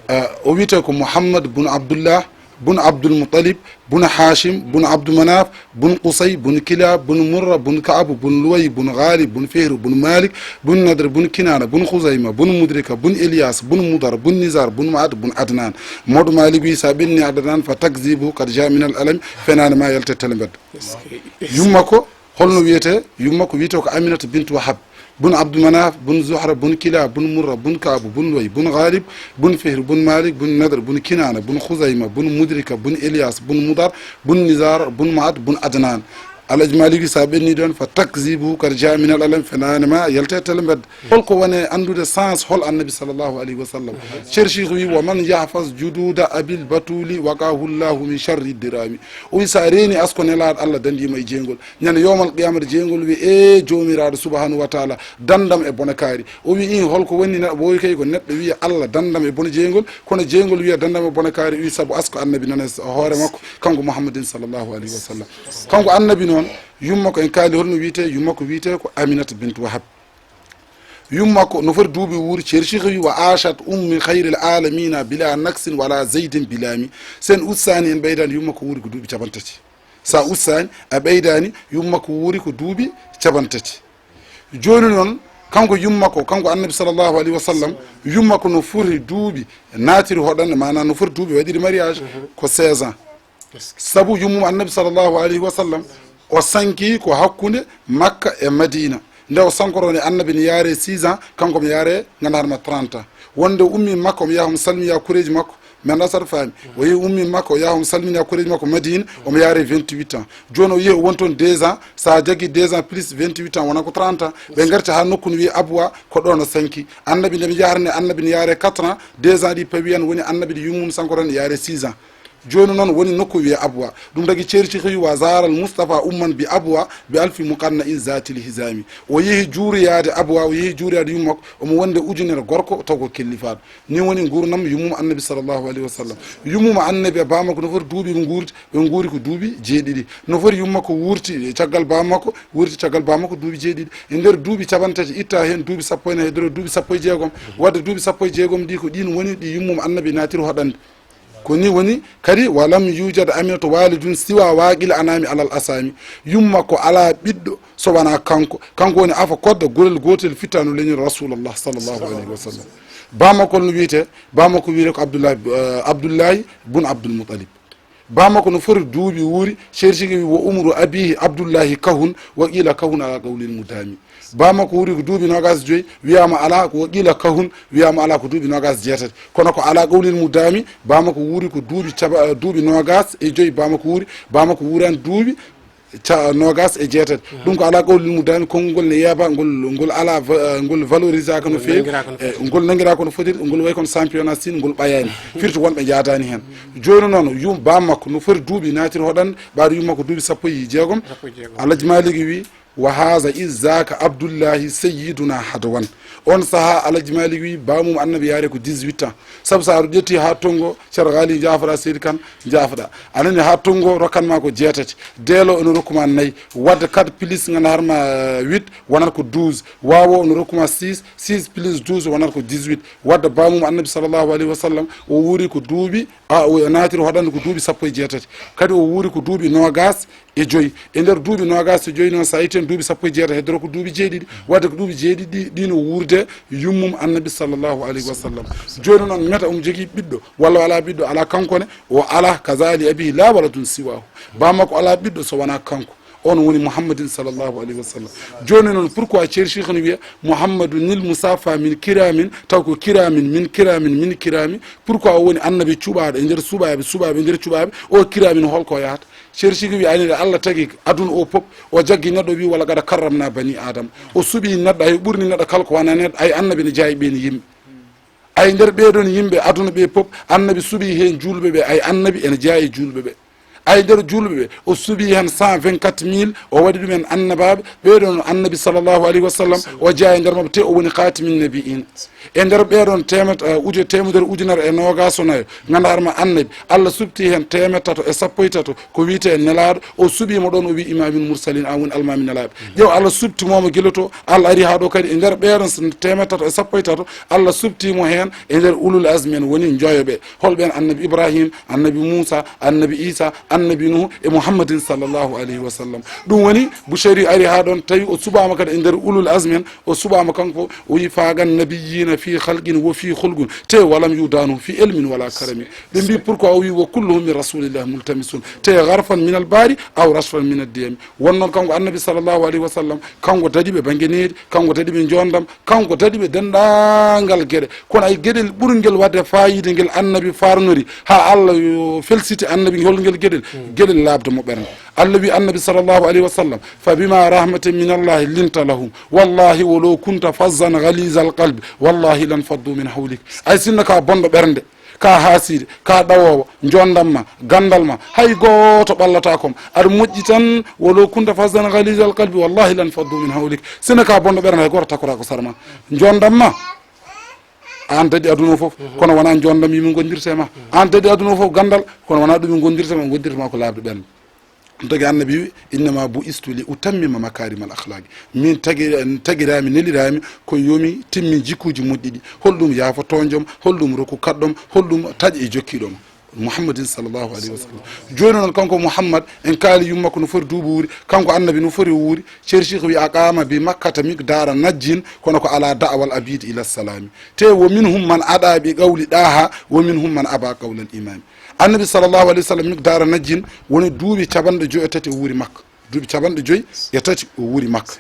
Eh, o wiyetee ko Muhammad bun Abdullah, bun Abdul Muttalib, bun Hashim, bun Abdu Manaf, bun Qusay, bun Kilab, bun Murra, bun Ka'ab, bun Luway, bun Ghalib, bun Fihr, bun Malik, bun Nadr, bun Kinana, bun Khuzayma, bun Mudrika, bun Ilyas, bun Mudar, bun Nizar, bun Ma'ad, bun Adnan. Mawɗo Malik wi: "So a ɓenni Adnan, fa takzibu kad ja min al alami." Fenaande ma yalta e tele mbedda. Yumma ko, holno wiyetee? Yumma ko wiyetee ko Aminata bintu Wahab, bun Abdu Manaf, bun Zuhra, bun Kilab, bun Murra, bun Ka'ab, bun Luway, bun Ghalib, bun Fihr, bun Malik, bun Nadr, bun Kinana, bun Khuzayma, bun Mudrika, bun Ilyas, bun Mudar, bun Nizar, bun Ma'ad, bun Adnan. Alhaji Malik wi: "So a ɓenni ɗon, fa takzibu kad ja min al alami." Fenaande ma yalta e tele mbedda. Hol ko woni anndude sens hol Annabi sallallahu alayhi wa sallam? Ceerno Cheikh wi: "Wa man yahfaz jududa abil batuli waqahu llahu min sharri dirami." O wi: "So a reeni asko Nelaaɗo, Allah danndii ma e jeygol. Ñande yawmal qiyamata, jeygol wi: 'E Joomiraaɗo subhanahu wa taala, danndam e bone kaari.'" O wi: "Ih, hol ko woni neɗɗo?" O wi: "Kay ko neɗɗo wiya Allah danndam e bone jeygol, kono jeygol wiya danndam e bone kaari." O wi: "Sabu asko Annabi nana e hoore makko, kanko Muhammadin sallallahu alayhi wa sallam." Kanko Annabi noon, yumma ko en kaali holno wiyetee, yumma ko wiyetee ko Aminata bintu Wahab. Yumma ko no foti duuɓi wuuri? Ceerno Cheikh wi: "Wa ashat ummi khayril alamina bila naksin wala zaydin bilami." Sen ustaani, en ɓeydaani, yumma ko wuuri ko duuɓi capanɗe tati. Sa ustaani, a ɓeydaani, yumma ko wuuri ko duuɓi capanɗe tati. Jooni noon, kanko yumma ko, kanko Annabi sallallahu alayhi wa sallam, yumma ko no foti duuɓi naatiri hoɗande, maanaam no foti duuɓi waɗiri mariage, ko seize ans. Sabu yummum Annabi sallallahu alayhi wa sallam, o sanki ko hakkunde Makka e Madina. Nde o sankoroo ni, Annabi ne yaare six ans, kanko mo yaare nganndaar ma trente ans. Wonde o ummi Makka, omo yaha omo salminoya koreeji makko. Mi anndaa so aɗa faami. O yehi, ummi Makka, o yaha omo salminoya koreeji makko Madina, omo yaare vingt-huit ans. Jooni o yehi o woni toon deux ans, so a jaggi deux ans plus vingt-huit ans wona ko trente ans. Ɓe ngarti haa nokku no wiyee Abwa, ko ɗoon o sanki. Annabi nde mi yahata ne, Annabi ne yaare quatre ans, deux ans ɗi pawi en, woni Annabi ɗi yummum sankoroo ne yaare six ans. Jooni noon woni nokku wiyee Abwa. Ɗum tagi Ceerno Cheikh wi: "Wa zaral Mustafa umman bi Abwa bi alfi muqanna'in zatil hizami." O yehi juuroyaade Abwa, o yehi juuroyaade yumma makko, omo wonde ujunere gorko taw ko kellifaaɗo. Ni woni nguurndam yummum Annabi sallallahu alayhi wa sallam. Yummum Annabi e baaba makko no foti duuɓi ɓe nguurdi? Ɓe nguuri ko duuɓi jeeɗiɗi. No foti yumma makko wuurti caggal baaba makko? Wuurti caggal baaba makko duuɓi jeeɗiɗi. E nder duuɓi capanɗe tati, itta heen duuɓi sappo e nayi, heddoro duuɓi sappo e jeegom. Wadde duuɓi sappo e jeegom ɗi ko ɗiin woni ɗi yummum Annabi naatiri hoɗande. Ko ni woni kadi: "Wa lam yujad Aminata walidun siwa waqil anami alal asami." Yumma ko alaa ɓiɗɗo so wonaa kanko. Kanko woni afa kodda gurel gootel fittaandu leñol Rasulallah sallallahu alayhi wa sallam. Baaba makko no wiyetee? Baaba makko wiyetee ko Abdullahi, eh, Abdullahi bun Abdul Muttalib. Baaba makko no foti duuɓi wuuri? Ceerno Cheikh wi: "Wa umru abihi Abdullahi kahun, wa qila kahun ala qawlil mudami." Baaba makko wuuri ko duuɓi noogaas e joyi, wiyaama alaa ko wa qila kahun, wiyaama alaa ko duuɓi noogaas e jeetati. Kono ko ala qawlil mudami, baaba makko wuuri ko duuɓi caba-, duuɓi noogaas e joyi, baaba makko wuuri, baaba makko wuuraani duuɓi ca-, noogaas e jeetati. Ɗum ko ala qawlil mudami, konngol ngol ne yeeba, ngol, ngol alaa va-, ngol valorisaaka no feewi. Ngol nanngiraa ko no fotiri, ngol wayi kono championnat Chine, ngol ɓayaani. Firti wonɓe njaadaani heen. Jooni noon, yum-, baaba makko no foti duuɓi naatiri hoɗande, ɓaade yumma makko duuɓi sappo e jeegom. Sappo e jeegom. Alhaji Malik wi: "Wa haza izaka Abdullahi sayyiduna hadawan." On sahaa Alhaji Malik wi, baaba mum Annabi yaare ko dix-huit ans. Sabu so a ƴetti haa tonngo, Ceerno Ghali, njaafoɗaa, Seydi Kan, njaafoɗaa. A nani haa tonngo, rokkan ma ko jeetati. Deelo ene rokku ma nayi. Wadde quatre plus ngannduɗaa hoore ma huit wonata ko douze. Waawo ene rokku ma six, six plus douze wonata ko dix-huit. Wadde baaba mum Annabi sallallahu alayhi wa sallam, o wuuri ko duuɓi, a, o naatiri hoɗande ko duuɓi sappo e jeetati. Kadi o wuuri ko duuɓi noogaas e joyi. E nder duuɓi noogaas e joyi noon, so a itti heen duuɓi sappo e jeetati, heddoro ko duuɓi jeeɗiɗi. Wadde ko duuɓi jeeɗiɗi ɗi, ɗi no wuurde yummum Annabi sallallahu alayhi wa sallam. Jooni noon, meta omo jogii ɓiɗɗo, walla alaa ɓiɗɗo, alaa kanko ne, o alaa, kaza li abihi la waladun siwahu. Baaba makko alaa ɓiɗɗo so wonaa kanko. On woni Muhammadin sallallahu alayhi wa sallam. Jooni noon, pourquoi Ceerno Cheikh ne wiya: "Muhammadun il musafa min kiramin", taw ko kiramin, min kiramin, min kirami? Pourquoi o woni Annabi cuɓaaɗo e nder suɓaaɓe, suɓaaɓe e nder cuɓaaɓe, o kiramin hol ko yahata? Ceerno Siiki wi, ani nde Allah tagi aduna o pop, o jaggi neɗɗo, wi, "Wala qad karramna bani Adam." O suɓi neɗɗo, ay ɓurni neɗɗo kala ko wona neɗɗo, ay annabi ne jeyaa e ɓeen yimɓe. Ay nder ɓee ɗoon yimɓe aduna ɓe pop, annabi suɓi heen juulɓe ɓe, ay annabi ene jeyaa e juulɓe ɓe. Ay nder juulɓe ɓe, o suɓi heen cent vingt-quatre mille, o waɗi ɗum en annabaaɓe, ɓee ɗoon annabi sallallahu alayhi wa sallam, o jeyaa e nder maɓɓe, te o woni khatimin nabiyin. E nder ɓee ɗoon teemet-, eh, uje-, teemedere ujunere e noogaas e nayo, ngannduɗaa ma annabi, Allah suɓti heen teemeɗɗe tato e sappo e tato, ko wiyetee nelaaɗo, o suɓii mo ɗoon, o wii imamul mursalin, aan woni almaami nelaaɓe. Ƴeew, Allah suɓti mo mo gila to, Allah ari haa ɗo kadi, e nder ɓee ɗoon s-, teemeɗɗe tato e sappo e tato, Allah suɓti mo heen e nder ulul azmi en woni njoyo ɓe. Hol ɓeen? Annabi Ibrahim, annabi Muusa, annabi Isa, annabi Nuhu e Muhammadin sallallahu alayhi wa sallam. Ɗum woni, Bushayri ari haa ɗoon, tawi o suɓaama kadi e nder ulul azmi en, o suɓaama kanko, o wi, "Faagan nabiyyina fi khalqin wa fi khulqin, te walam yudanu fi ilmin wala karami." Ɓe mbi, "Pourquoi?" O wi, "Wa kulluhum min rasulillahi multamisun, te gharfan min al bari aw rashfan min ad diyami." Won noon kanko annabi sallallahu alayhi wa sallam, kanko daɗi ɓe bannge needi, kanko daɗi ɓe njoondam, kanko daɗi ɓe denndaangal geɗe. Kono ay geɗel ɓurngel waɗde faayiida ngel annabi faarnori, haa Allah yo felsiti annabi, hol ngel geɗel? Geɗel laaɓde mo ɓernde. Allah wi annabi sallallahu alayhi wa sallam, "Fa bima rahmatin min Allahi linta lahum, wallahi walaw kunta fazzan ghalizal qalbi, wallahi lan faddu min hawlik." Ay sinno ka bonɗo ɓernde, ka haasiide, ka ɗawoowo, njoondam ma, ganndal ma, hay gooto ɓallataako ma. Aɗa moƴƴi tan, walaw kunta fazzan ghalizal qalbi, wallahi lan faddu min hawlik. Sinno ka bonɗo ɓernde, hay gooto takkotaako sara ma. Njoondam ma, aan daɗi aduna o fof, kono wonaa njoondam yimɓe ngondirta e ma. Aan daɗi aduna o fof ganndal, kono wonaa ɗum ɓe ngondirta ma, ngondirta ma ko laaɓde ɓernde. Ɗum tagi annabi wi, "Innama bu'istu li utammima makarimal akhlaqi." Min tagi-, tagiraami, neliraami ko yo mi timmin jikkuuji moƴƴi ɗi. Holɗum yaafo toonjo mo, holɗum rokku kaɗɗo mo, holɗum taƴ e jokkiiɗo mo. Muhammadin sallallahu alayhi wa sallam. Jooni noon kanko Muhammad, en kaali yumma ko no foti duuɓi wuuri, kanko annabi no foti wuuri. Ceerno Cheikh wi, "Aqama bi makkata miqdara najjin, kono ko ala da'wal abid ila salami. Te wo minhum man ada bi qawli ɗaha, wo minhum man aba qawlal imami." Annabi sallallahu alayhi wa sallam, miqdara najjin, woni duuɓi capanɗe joyi e tati o wuuri Makka. Duuɓi capanɗe joyi e tati o wuuri Makka.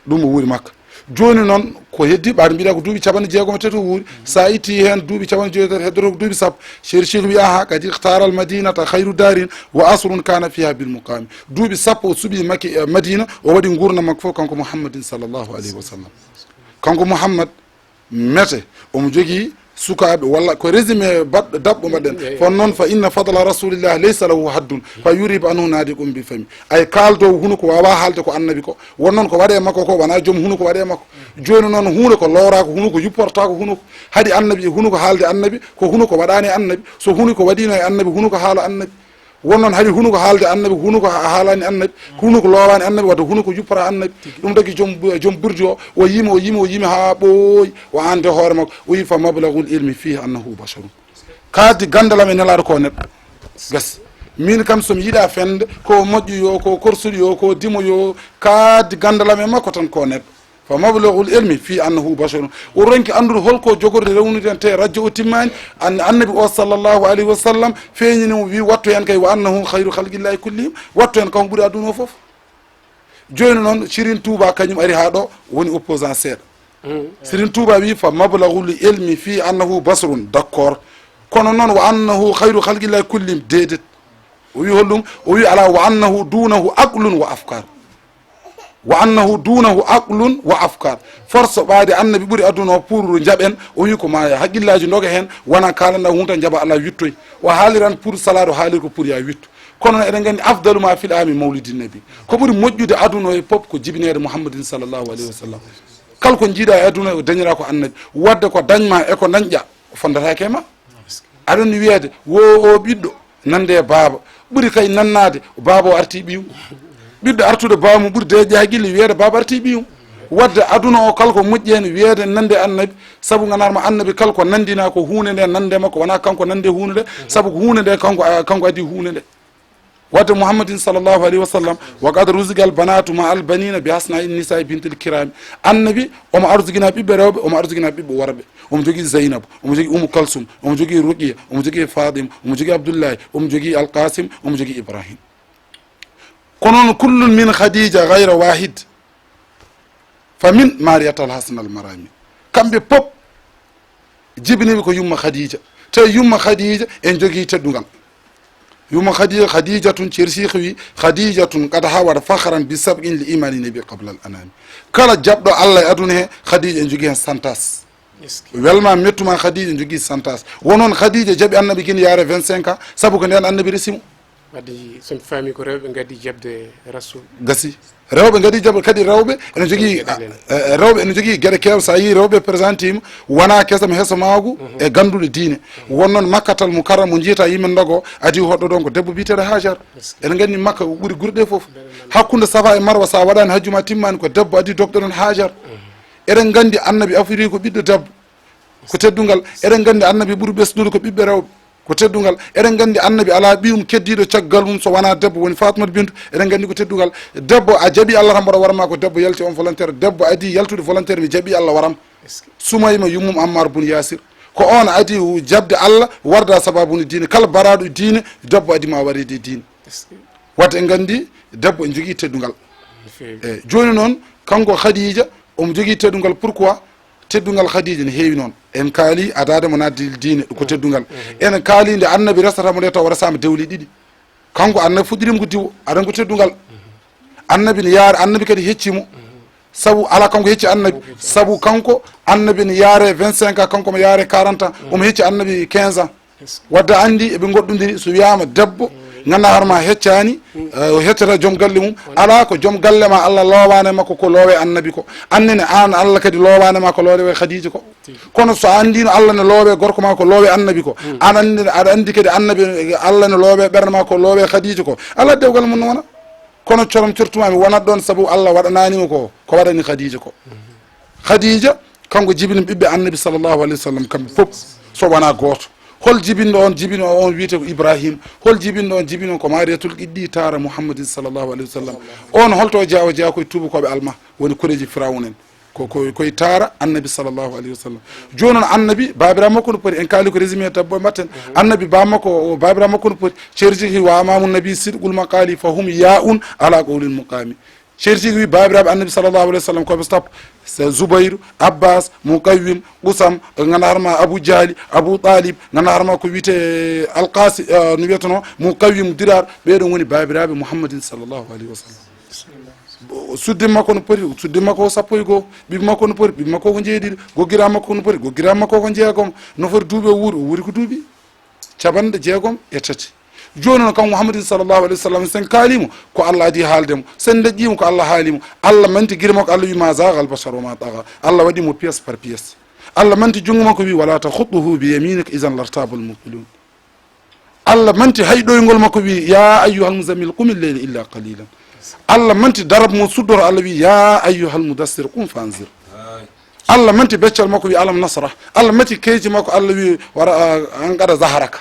Ɗum o wuuri Makka. Jooni noon, ko heddi, ɓaade mbiɗa ko duuɓi capanɗe jeegom e tati o wuuri. Sa itti heen duuɓi capanɗe joyi e tati, heddoto ko duuɓi sappo. Ceerno Cheikh wi, "Aha, kadi ikhtara al madinata khayru darin, wa asrun kana fiha bil muqami." Duuɓi sappo o suɓi Makki, eh, Madina, o waɗi nguurndam makko fof kanko Muhammadin sallallahu alayhi wa sallam. Kanko Muhammad, mete, omo jogii sukaaɓe, walla ko résumé baɗ-, daɓɓo mbaɗɗen. Eyi, eyi. Kono noon, "Fa inna fadla rasulillah laysa lahu haddun, fa yuribu anhu nadiqun bi fami." Ay, kaaldowo hunuko waawaa haalde ko annabi ko. Won noon ko waɗee makko ko, wonaa joom hunuko waɗee makko. Jooni noon, huunde ko lowraako hunuko, yupportaako hunuko. Haɗi annabi e hunuko haalde annabi, ko hunuko waɗaani e annabi. So hunuko waɗiino e annabi, hunuko haala annabi. Won noon hari hunuko haalde annabi, hunuko ha-, haalaani annabi, hunuko loowaani annabi, wadde hunuko yuppata annabi. Ɗum tagi joom, joom burdi o, o yimi, o yimi, o yimi haa ɓooyi, o aande hoore makko, o yi, "Fa mablagul ilmi fihi annahu basharun." Kaadi ganndal am e nelaaɗo ko neɗɗo. Gas. Min kam so mi yiɗa fende, ko moƴƴo yo, ko korsuɗo yo, ko dimo yo, kaadi ganndal am e makko tan ko neɗɗo. Fa mablagul ilmi fi annahu basharun. O ronki anndude holko jogorde rewnude en te rajjo o timmaani. An-, annabi o sallallahu alayhi wa sallam feeñini mo, wi, "Wattu hen kay, wa annahu khayru khalqillahi kullihim." Wattu hen, kanko ɓuri aduna o fof. Jooni noon, Sirin Touba kañum ari haa ɗo, woni opposant seeɗa. Sirin Touba wi, "Fa mablagul ilmi fi annahu basharun." D'accord. Kono noon, "Wa annahu khayru khalqillahi kullihim." Deedet. O wi holɗum? O wi, "Ala wa annahu dunahu aqlun wa afkar." "Wa annahu dunahu aqlun wa afkar." Force ɓaade annabi ɓuri aduna o pour jaɓen, o wi ko ma haqqillaaji ndoga heen, wona kaalanɗa hunta jaɓa ala wittoy. O haaliran pour salaade, o haalir ko pour ya wittu. Kono eɗen nganndi afdalu ma fil ami mawlidin nabi. Ko ɓuri moƴƴude aduna o e pop ko jibineede Muhammadin sallallahu alayhi wa sallam. Kala ko jiiɗa e aduna o dañira ko annabi. Wadde ko dañma e ko dañƴa, o fondataake e ma. Aɗa anndi wiyeede, wo o ɓiɗɗo, nande e baaba. Ɓuri kay nannaade, baaba o arti ɓiyum. Ɓiɗɗo artude baaba mum ɓuri deeƴde haqqille, wiyeede baaba arti ɓiyum. Wadde aduna o kala ko moƴƴi heen, wiyeede nande annabi, sabu nganar ma annabi kala ko nandina ko huunde nde nande makko, wona kanko nande huunde nde, sabu ko huunde nde kanko, a-, kanko adii huunde nde. Wadde Muhammadin sallallahu alayhi wa sallam, "Wa qad ruziqal banatu ma al banina bi hasna in nisa bintil kirami." Annabi, omo arzikina ɓiɓɓe rewɓe, omo arzikina ɓiɓɓe worɓe. Omo jogii Zaynab, omo jogii Umu Kalsum, omo jogii Ruqiya, omo jogii Fatima, omo jogii Abdullahi, omo jogii Alqasim, omo jogii Ibrahim. Kono noon, "Kullun min Khadija ghayra wahid, fa min Mariyatal Hasanal Marami." Kamɓe pop jibiniɓe ko yumma Khadija. Te yumma Khadija en jogii teddungal. Wimo Khadija, Khadijatun, Cheikh Cheikh wi, Khadijatun qad hawat fakhran bi sab'in li imani nabi qabla al anami. Kala jaɓɗo Allah e aduna he, Khadija ene jogii heen santas. Est-ce que? Welma, mettuma, Khadija ene jogii santas. Won noon Khadija jaɓi annabi gine yaare vingt-cinq ans, sabu ko ndeen annabi resi mo. Wadde, so mi faami, ko rewɓe ngaddi jaɓde Rasul. Gasi. Rewɓe ngaddi jaɓde, kadi rewɓe ene jogii, eh, rewɓe ene jogii geɗe keewɗe. So a yii rewɓe présentima, wona kesam heso maagu e gannduɗo diine. Won noon Makkatal Mukarram mo njiyata yimɓe ndogo, adi hoɗɗo ɗon ko debbo biyeteeɗo Hajar. Eɗen nganndi Makka ko ɓuri gure ɗe fof. Hakkunde Safa e Marwa, so a waɗaani hajju ma timmaani, ko debbo adi dogɗo ɗon Hajar. Eɗen nganndi annabi afiri ko ɓiɗɗo debbo. Ko teddungal. Eɗen nganndi annabi ɓuri ɓesdude ko ɓiɓɓe rewɓe. Ko teddungal. Eɗen nganndi annabi alaa ɓiyum keddiiɗo caggal mum so wonaa debbo woni Fatumata Bintu. Eɗen nganndi ko teddungal. Debbo a jaɓi Allah tan mboɗo warma ko debbo yalti on volontaire. Debbo adi yaltude volontaire mi jaɓi Allah waram. Sumayma yummum Ammar bun Yasir. Ko on adi jaɓde Allah warda sababu ni diine. Kala baraɗo diine debbo adi ma warede diine. Wadde en nganndi debbo ene jogii teddungal. No feewi. Eyi, jooni noon kanko Khadija omo jogii teddungal. Pourquoi? Teddungal Khadija ne heewi noon. En kaali adaade mo naatde diine, ko teddungal. En kaali nde annabi resata mo nde taw o resaama dewle ɗiɗi. Kanko annabi fuɗɗirima ko diwo, adan ko teddungal. Annabi ne yaara, annabi kadi hecci mo. Sabu ala kanko hecci annabi. Sabu kanko annabi ne yaare vingt-cinq ans, kanko mo yaare quarante ans. Omo hecci annabi quinze ans. Wadde anndi eɓe ngoɗɗondiri, so wiyaama debbo, nganndaa hoore ma heccaani, eh, o heccata joom galle mum. Alaa ko joom galle ma Allah loowaani makko ko loowe annabi ko. Annene aan Allah kadi loowaani ma ko loowe Khadija ko. Kono so a anndino Allah ne loowe gorko ma ko loowe annabi ko. Aɗa anndi, aɗa anndi kadi annabi, Allah ne loowe ɓernde ma ko loowe Khadija ko. Alaa dewgal mum no wona. Kono corom cortuma mi wonat ɗon sabu Allah waɗanaani mo ko, ko waɗani Khadija ko. Khadija, kanko jibini ɓiɓɓe annabi sallallahu alayhi wa sallam kamɓe fof, so wonaa gooto. Hol jibinɗo on? Jibinɗo on wiyete ko Ibrahim. Hol jibinɗo on? Jibinɗo on ko Mariyatul Qibti, taara Muhammadin sallallahu alayhi wa sallam. On holto o jeyaa? O jeyaa koye tuubakooɓe alma, woni koreeji Firawun en. Ko, ko, koye taara annabi sallallahu alayhi wa sallam. Jooni noon annabi, baabiraaɓe makko no poti, en kaali ko résumé tabbo e mbatten. Annabi, baa makko, o, baabiraaɓe makko no poti. Ceerji hi wa amamu nabi sidqul maqali fa hum yaa'un ala qawlil muqami. Ceerji wi baabiraaɓe annabi sallallahu alayhi wa sallam ko ɓe sappo. So Zubayru, Abbas, Muqawwim, Qusam, nganndaa hoore ma Abu Jahli, Abu Talib, nganndaa hoore ma ko wiyetee Alqasi, eh, no wiyeteno Muqawwim Dirar, ɓee ɗon ngoni baabiraaɓe Muhammadin sallallahu alayhi wa sallam. Suddi makko no poti, suddi makko ko sappo e goo, ɓiɓɓe makko no poti, ɓiɓɓe makko ko jeeɗiɗi, goggiraa makko no poti, goggiraa makko ko jeegom, no foti duuɓi o wuuri, o wuuri ko duuɓi capanɗe jeegom e tati. Jooni noon, kanko Muhammadin sallallahu alayhi wa sallam, sen kaalimo, ko Allah adi haalde mo. Sen deƴƴimo, ko Allah haali mo. Allah manti giri makko, Allah wi, "Ma zaghal bashar wa ma tagha." Allah waɗi mo pièce par pièce. Allah manti junngo makko, wi, "Wala takhutuhu bi yaminika, idhan lartabal mubtilun." Allah manti hay ɗoyngol makko, wi, "Ya ayyuhal muzammil, qumil layla illa qalilan." Allah manti darab mo suddoro, Allah wi, "Ya ayyuhal mudassir, qum fanzir." Allah manti beccal makko, wi, "Alam nashrah." Allah manti keeci makko, Allah wi, "Wara, ah, an qada zahraka."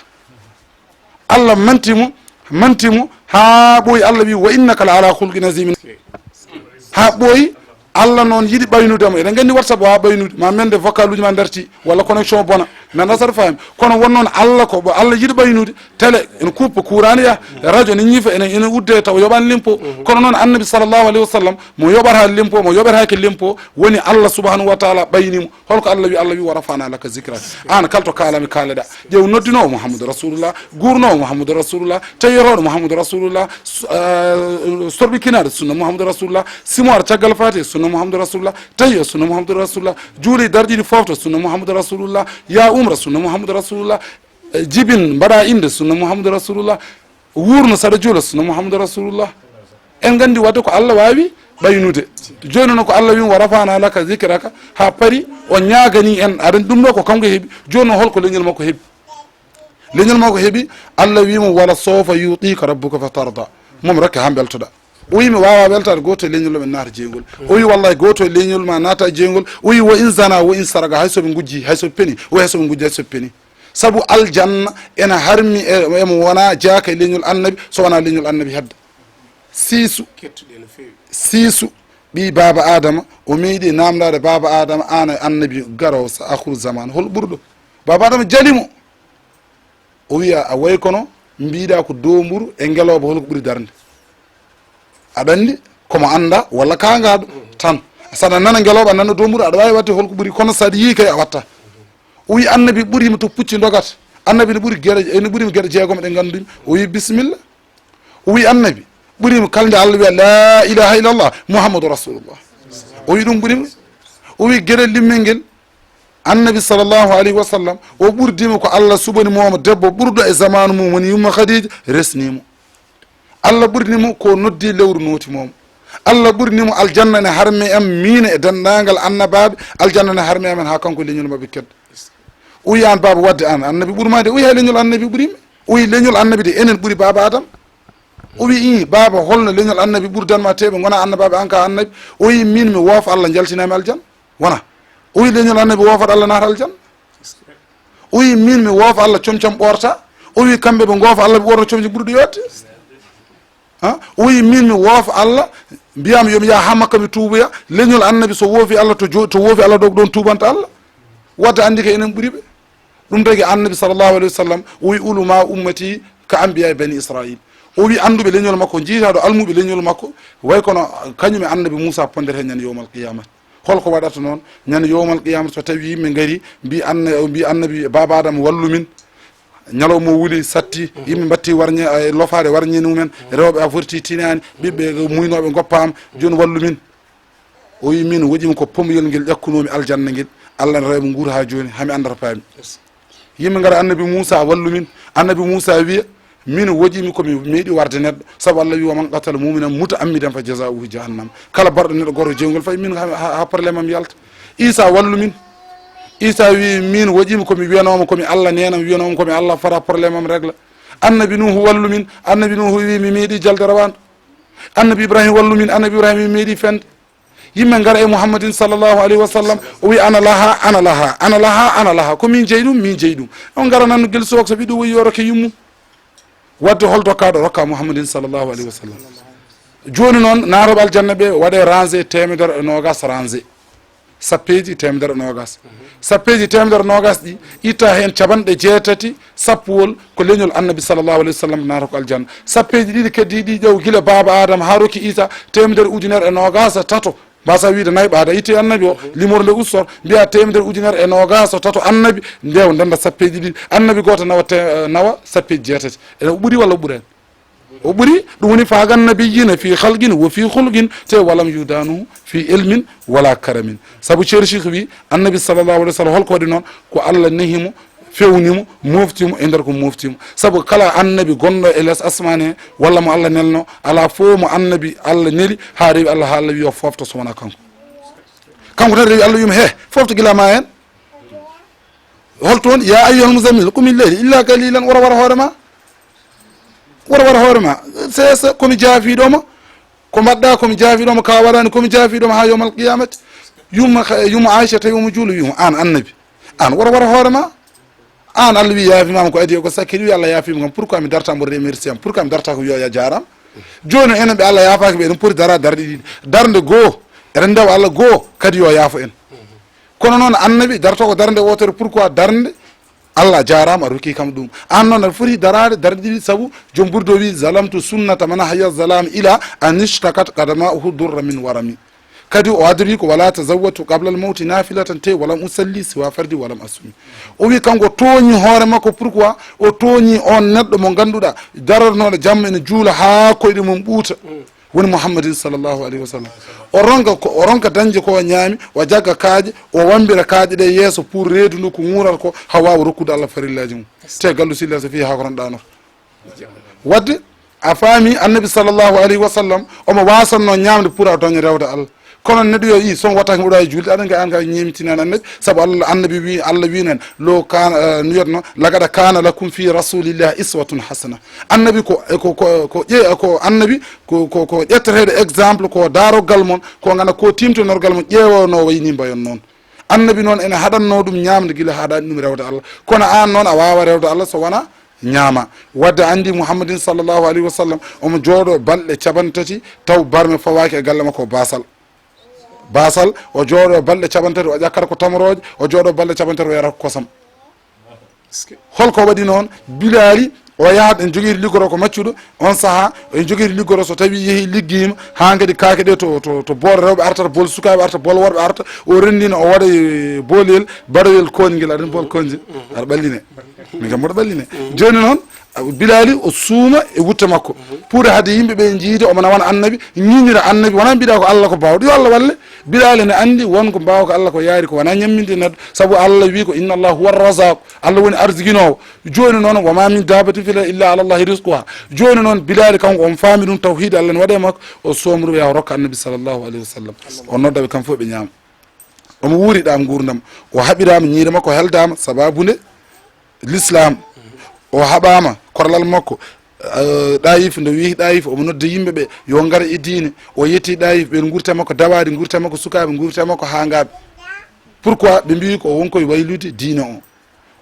Allah manti mo, manti mo, haa ɓooyi, Allah wi, "Wa innaka la ala khulqin azimin." Haa ɓooyi, Allah noon yiɗi ɓaynude mo. Eɗen nganndi WhatsApp waawa ɓaynude, ma mende vocal uji ma darti, walla connexion bona. Mi anndaa saɗa faami. Kono won noon Allah ko, Allah yiɗi ɓaynude. Télé ene kuuɓa, courant ne yaha, radio ne ñiifa, ene, ene udde taw yoɓaani limpo. Kono noon annabi sallallahu alayhi wa sallam, mo yoɓata limpo, mo yoɓetaake limpo, woni Allah subhanahu wa taala ɓayni mo. Holko Allah wi? Allah wi, "Wa rafa'na laka zikrak." Aan kala to kaalami kaaleɗaa. Ƴeew noddinoowo Muhammadu Rasulullah, guurnoowo Muhammadu Rasulullah, teyotooɗo Muhammadu Rasulullah, s-, eh, sorɓikinaaɗo sunna Muhammadu Rasulullah, simoore caggal faate sunna Muhammadu Rasulullah, tahiya sunna Muhammadu Rasulullah, juuli darɗiɗi foofta sunna Muhammadu Rasulullah, yaa umra sunna Muhammadu Rasulullah, eh, jibin mbaɗa innde sunna Muhammadu Rasulullah, wuurno saɗa juula sunna Muhammadu Rasulullah. En nganndi wadde ko Allah waawi ɓaynude. Jooni noon ko Allah wi, "Wa rafa'na laka zikraka," haa paari o ñaaganii en, aɗa anndi ɗum ɗo ko kanko heɓi. Jooni noon holko leñol makko heɓi? Leñol makko heɓi, Allah wi mo, "Wala sawfa yu'tika rabbuka fatarda." Mom rokke haa mbeltoɗaa. O wi, "Mi waawaa weltaade gooto e leñol men naata jeyngol." O wi, "Wallahi gooto e leñol ma naata jeyngol." O wi, "Wa in zana, wa in saraka," hay so ɓe ngujji, hay so ɓe peni. O wi, "Hay so ɓe ngujji, hay so ɓe peni." Sabu aljanna ena harmi e, emo wona jeyaaka e leñol annabi, so wonaa leñol annabi hedda. Siisu, siisu, ɓii baaba Adama, o meeɗi naamndaade baaba Adama, aan e annabi garoowo sa akhiru zaman, hol ɓurɗo? Baaba Adama jali mo. O wiya, "A way kono mbiɗa ko doomburu e ngelooba, hol ko ɓuri darnde?" Aɗa anndi, komo annda walla kaangaaɗo tan. Saɗa nana ngelooba, nana doomburu, aɗa waawi waɗde hol ko ɓuri, kono saɗa yii kay a watta. O wi, "Annabi ɓuri mo to pucci ndogata." Annabi ne ɓuri geɗe, ene ɓurimi geɗe jeegom ɗe ngannduɗen. O wi, "Bisimilla." O wi, "Annabi ɓurimi kala nde Allah wiya, 'La ilaha illallah, Muhammadu Rasulullah.'" O wi, "Ɗum ɓurimi." O wi, "Geɗel limmel ngel, Annabi sallallahu alayhi wa sallam, o ɓurdima ko Allah suɓani mo debbo ɓurɗo e zamanu mum, woni yumma Khadija, resni mo. Allah ɓurni mo ko noddi lewru noti mo. Allah ɓurni mo aljanna ne harme am, min e denndaangal annabaaɓe, aljanna ne harme amen haa kanko leñol maɓɓe keddo." O wi, "An baaba, wadde an, annabi ɓurma de?" O wi, "Hay leñol annabi ɓurimi." O wi, "Leñol annabi de, enen ɓuri baaba Adam." O wi, "Ii, baaba, holno leñol annabi ɓurdan ma, teɓe ngona annabaaɓe, an ka annabi?" O wi, "Min mi woofa Allah, jaltinami aljanna. Wona." O wi, "Leñol annabi woofat Allah, naata aljanna." O wi, "Min mi woofa Allah, comcam ɓoorta." O wi, "Kamɓe ɓe ngoofa Allah, ɓe ɓoorno comci ɓurɗi yooɗde." Ha? O wi, "Min mi woofa Allah, mbiyam yo mi yaha haa Makka mi tuuboya. Leñol annabi so woofi Allah, to jo-, to woofi Allah ɗo, ko ɗon tuubanta Allah. Wadde anndi ko enen ɓuri ɓe." Ɗum tagi annabi sallallahu alayhi wa sallam, o wi, "Ulama ummati ka anbiya bani Israil." O wi, "Annduɓe leñol makko, jiytaɗo almuɓe leñol makko, way kono kañum e annabi Muusa pondete ñande yowmal qiyamati." Holko waɗata noon? Ñande yowmal qiyamati, so tawi yimɓe ngari, mbi anna-, mbi annabi, "Baaba Adama, wallu min." Ñalawma o wuli, satti, yimɓe mbatti warñe, e lofaade warñe mumen, rewɓe a forti tinani, ɓiɓɓe muynooɓe ngoppaama, jooni wallu min. O wi, "Min woƴimi ko pomyel ngel ƴakkunoomi aljanna ngel, Allah ne rewa mi nguura haa jooni, haa mi annda to paami." Yimɓe ngara, "Annabi Muusa, wallu min." Annabi Muusa wiya, "Min woƴimi ko mi meeɗi warde neɗɗo, sabu Allah wi, 'Wa man qatala mu'minan muta'ammidan fa jazaa'uhu jahannam.'" Kala barɗo neɗɗo gooto jeyngol, fay min ha, ha, ha problème am yalta. Isa, wallu min. Isa wi, "Min woƴimi ko mi wiyanooma ko mi Allah, neenam wiyanooma ko mi Allah, fota problème am régla." Annabi Nuhu, wallu min. Annabi Nuhu wi, "Mi meeɗi jalde rawaandu." Annabi Ibrahim, wallu min. Annabi Ibrahim wi, "Mi meeɗi fende." Yimɓe ngara e Muhammadin sallallahu alayhi wa sallam, o wi, "Ana laha, ana laha, ana laha, ana laha. Ko min jeyi ɗum, min jeyi ɗum." On ngara nan gel sok so ɓiɗɗo woyi yo rokke yummum. Wadde hol dokkaaɗo rokka Muhammadin sallallahu alayhi wa sallam. Jooni noon, naatooɓe aljanna ɓe waɗe rangé teemedere e noogas rangé. Sappeeji teemedere e noogas. Sappeeji teemedere noogas ɗi, itta heen capanɗe jeetati, sappowol ko leñol annabi sallallahu alayhi wa sallam naata ko aljanna. Sappeeji ɗiɗi keddi ɗi ƴeew gila baaba Adama haa rokki Isa, teemedere ujunere e noogas e tato. Mbasa wiide nayi ɓaada itte annabi o, limorde ustor, mbiya teemedere ujunere e noogas e tato annabi, nde o ndenda sappeeji ɗiɗi. Annabi gooto nawa te-, nawa sappeeji jeetati. Ene o ɓuri walla o ɓuraani? O ɓuri. Ɗum woni faagan nabiyyina fi khalqin wa fi khulqin, te walam yudanu fi ilmin wala karamin. Sabu Ceerno Cheikh wi, annabi sallallahu alayhi wa sallam, holko waɗi noon? Ko Allah nehi mo, fewni mo, mofti mo e nder ko mofti mo. Sabu kala annabi gonɗo e les asmaan he, walla mo Allah nelno, alaa fof mo annabi Allah neli, haa rewi Allah, haa Allah wi o foofta so wonaa kanko. Kanko tan rewi Allah wi mo, "He, foofta gila ma heen." Hol toon, "Ya ayyuhal muzammil, qumil layla illa qalilan." Wara, wara hoore ma. Wara, wara hoore ma. Seesa, ko mi jaafiiɗo ma. Ko mbaɗɗa, ko mi jaafiiɗo ma. Ka waɗani, ko mi jaafiiɗo ma haa yowmal qiyamati. Yumma, yumma Aisha tawi omo juula, wi mo, "Aan annabi. Aan wara, wara hoore ma. Aan Allah wi yaafimaama ko adii e ko sakkiti, wi Allah yaafiima kam. Pourquoi mi darta mbo remercier am? Pourquoi mi darta ko wiya ya jaaraama?" Jooni enen ɓe Allah yaafaaki ɓe, eɗen poti dara darɗe ɗiɗi. Darnde goo, eɗen ndewa Allah goo, kadi yo yaafo en. Kono noon annabi darto ko darnde wootere, pourquoi darnde Allah jaaraama a rokki kam ɗum. Aan noon aɗa foti daraade darɗe ɗiɗi, sabu joom burdo wi, "Zalamtu sunnata man ahya zalam ila an ishtakat qadama'uhu durra min warami." Kadi o adori ko, "Wala tazawwatu qabla al mawti nafilatan te walam usalli siwa fardi walam asumi." O wi kanko tooñi hoore makko, pourquoi? O tooñi on neɗɗo mo ngannduɗaa darornooɗo jamma ene juula haa koyɗe mum ɓuuta. Woni Muhammadin sallallahu alayhi wa sallam. O ronka ko, o ronka dañde ko o ñaami, o jagga kaaƴe, o wambira kaaƴe ɗe yeeso pour reedu ndu ko ŋuural ko, haa waawa rokkude Allah farillaaji mum. Te gallu silla so fii haa ko tan ɗaanoto. Wadde, a faami, annabi sallallahu alayhi wa sallam, omo waasannoo ñaamde pour a daña rewde Allah. Kono neɗɗo yo i, so on wattaaki mboɗo waawi juulde, aɗa ngaa, an ngaa ñeemitinaani annabi, sabu Allah, annabi wi, Allah wi nen, lo kana, eh, no wiyatno, "Laqad kana lakum fi rasulillahi iswatun hasana." Annabi ko, ko, ko, ko ƴe-, ko annabi, ko, ko, ko ƴetteteeɗo exemple, ko daarogal mon, ko ngana ko timtonorgal mon, ƴeewono wayni mbayon noon. Annabi noon ene haɗatnoo ɗum ñaamde gila haɗaani ɗum rewde Allah. Kono aan noon a waawa rewde Allah so wona ñaama. Wadde anndi Muhammadin sallallahu alayhi wa sallam, omo jooɗo balɗe capanɗe tati, taw barme fawaaki e galle makko basal. Basal, o jooɗo balɗe capanɗe tati, o ƴakkata ko tamorooje, o jooɗo balɗe capanɗe tati, o yara ko kosam. Holko waɗi noon? Bilaali, o yahat, en jogiiri liggoro ko maccuɗo, on saha, en jogiiri liggoro so tawi yehi liggiima, haa kadi kaake ɗe to, to, to bool rewɓe artata, bool sukaaɓe arta, bool worɓe arta, o renndina, o waɗa e boolel, baɗoyel kooni ngel, aɗa bool koonje, aɗa ɓalline. Min kam mboɗo ɓalline. Jooni noon, Bilaali o suuma e wutte makko. Pour hade yimɓe ɓe jiide omo nawana annabi, ñiiñira annabi, wonaa mbiɗa ko Allah ko baawɗo. Yo Allah walle. Bilaali ne anndi won ko mbaawa ko Allah ko yaari ko wonaa ñamminde neɗɗo. Sabu Allah wi ko, "Inna Allah huwa razaq." Allah woni arsiginoowo. Jooni noon, "Wa ma min dabbatin fil ardi illa ala Allahi rizquha." Jooni noon, Bilaali kanko omo faami ɗum, tawhiid Allah ne waɗa e makko, o soomruɓe yaha o rokka annabi sallallahu alayhi wa sallam. O nodda ɓe kam fof ɓe ñaama. Omo wuuri ɗaam nguurndam. O haɓiraama, ñiire makko heldaama, sababu nde l'islam. O haɓaama, korlal makko, eh, Ɗaayif, nde wiyi Ɗaayif, omo nodda yimɓe ɓe, yo ngara e diine. O yetti Ɗaayif, ɓeen nguurte makko dawaade, nguurte makko sukaaɓe, nguurte makko hangaaɓe. Pourquoi? Ɓe mbiyi ko won koye waylude diine o.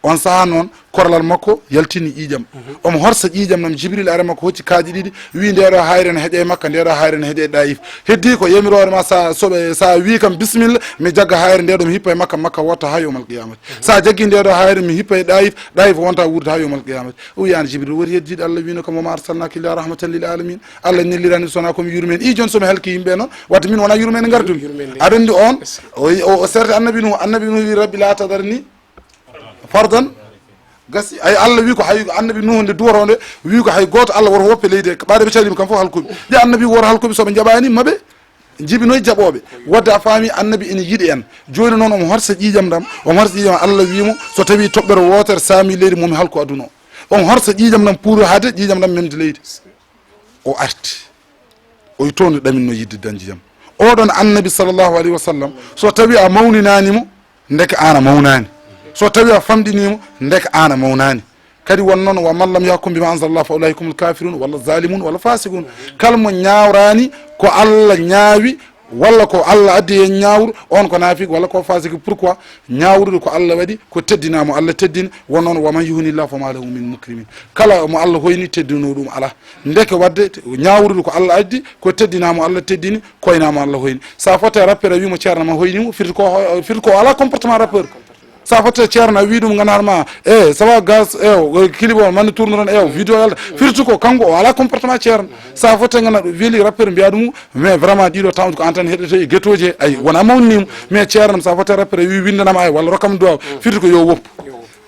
On sahaa noon, korlal makko yaltini ƴiiƴam. Omo horsa ƴiiƴam nam, Jibril ari makko hocci kaaƴe ɗiɗi, wi, "Ndeɗo hayre ne heƴa e Makka, ndeɗo hayre ne heƴa e Ɗaayif." Heddi ko yamiroore ma, sa soɓe, sa wi kam, "Bismillah, mi jagga hayre ndeɗo, mi hippa e Makka, Makka wotta haa yawmal qiyamati." Sa jaggi ndeɗo hayre, mi hippa e Ɗaayif, Ɗaayif wonta wuurde haa yawmal qiyamati. O wi, "An Jibril, woti heddiiɗo Allah wino kam, "Wa ma arsalnaka illa rahmatan lil alamin." Allah nellirani so wonaa ko mi yurmeen. I jooni so mi halki yimɓe noon, wadde min wonaa yurmeende ngartumi. Yurmeende. Aɗa anndi on, o, o, o serte annabi Nuhu, annabi Nuhu wi, "Rabbi la tadarni fardan." Gasi, ay Allah wi ko hay annabi Nuhu nde duwoto nde, wi ko hay gooto Allah woto woppe leydi he. Ɓaade ɓe calima kam fof halkuɓe. Ɗi annabi woto halkuɓe so ɓe njaɓani maɓe. Jibinoy jaɓooɓe. Wadde a faami annabi ina yiɗi en. Jooni noon omo horsa ƴiiƴam ɗam, omo horsa ƴiiƴam Allah wi mo, so tawi toɓɓere wootere saami leydi mo mi halku aduna o. Omo horsa ƴiiƴam ɗam pour hade ƴiiƴam ɗam memde leydi. O arti. O wi toon ɗaminno yiɗde dañde jam. Oɗon annabi sallallahu alayhi wa sallam, so tawi a mawninaani mo, ndeke aan a mawnaani. So tawi a famɗinii mo, ndeke aan a mawnaani. Kadi won noon, "Wa man lam yahkum bima anzalallah fa ulaika humul kafirun wala zalimun wala fasiqun." Kala mo ñaawraani ko Allah ñaawi, walla ko Allah addi heen ñaawru, on ko naafik walla ko fasiki. Pourquoi? Ñaawrude ko Allah waɗi, ko teddinaa mo Allah teddini, won noon, "Wa man yuhini llah fa ma lahu min mukrimin." Kala mo Allah hoyni, teddinoo ɗum alaa. Ndeke wadde ñaawrude ko Allah addi, ko teddinaa mo Allah teddini, koynaa mo Allah hoyni. Sa fotte rappeur a wi mo ceerno ma hoyni mo, firti ko ho-, firti ko o alaa comportement rappeur. Sa fotte ceerno a wi ɗum ngannduɗaa ma, "Eh, ça va, gars, eh, o, clip o, mande tourne toon, eh, o, vidéo yalta." Firti ko kanko o alaa comportement ceerno. Sa fotte ngannduɗaa weli rappeur mbiya ɗum, "Mais vraiment ɗiɗo tawde ko an tan heɗoto e guettoji he, ay, wona mawnini mo." Mais ceerno sa fotte rappeur a wi, "Windanam ay, walla rokkam duwaw." Firti ko yo woppu.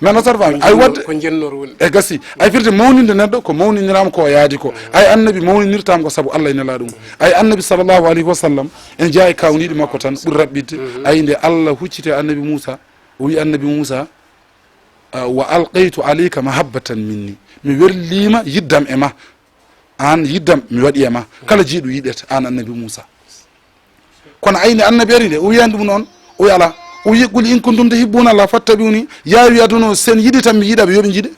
Mais no sar faami, ay wadde ko jennor woni. E gasi, ay firti mawninde neɗɗo ko mawniniraama ko yaadi ko. Ay annabi mawninirtaama ko sabu Allah e nelaaɗo mum. Ay annabi sallallahu alayhi wa sallam, en jeyaa e kawniiɗi makko tan ɓuri raɓɓiɗde. Ay nde Allah hucciti e annabi Muusa, o wi annabi Muusa, "Ah, wa alqaytu alayka mahabbatan minni." Mi werliima yiddam e ma. Aan yiddam mi waɗi e ma. Kala jiiɗo yiɗete, aan annabi Muusa. Kono ayni annabi ari nde, o wiyani ɗum noon, o wi alaa. O wi, "Qul in kuntum tuhibbuna Allah fattabi'uni." Yaawi aduna o, "Sen yiɗi tan mi yiɗa ɓe, yo ɓe njiɗe."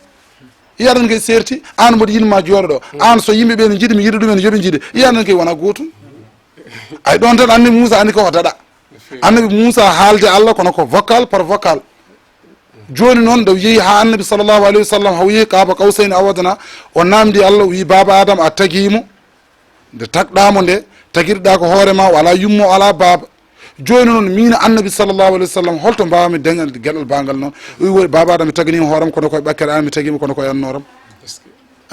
Yiyaɗan kay serti, aan mboɗo yiɗma jooɗo ɗo. Aan so yimɓe ɓe ne njiɗi, mi yiɗa ɗumen, yo ɓe njiɗe. Yiyaɗan kay wona gootum. Ay ɗoon tan annabi Muusa anndi ko daɗa. Annabi Muusa haalde Allah kono ko vocal par vocal. Jooni noon nde o yehi haa annabi sallallahu alayhi wa sallam, o yehi qaaba qawsayni aw adna, o naamndi Allah, o wi, "Baaba Adama a tagii mo." Nde tagɗaa mo nde, tagirɗaa ko hoore ma, o alaa yumma, o alaa baaba. Jooni noon, miin annabi sallallahu alayhi wa sallam, holto mbaawmi dañal geɗal baagal noon? O wi, "Woy, baaba Adama mi taganiima hooram kono koye ɓakkere, aan mi tagiima kono koye annooram."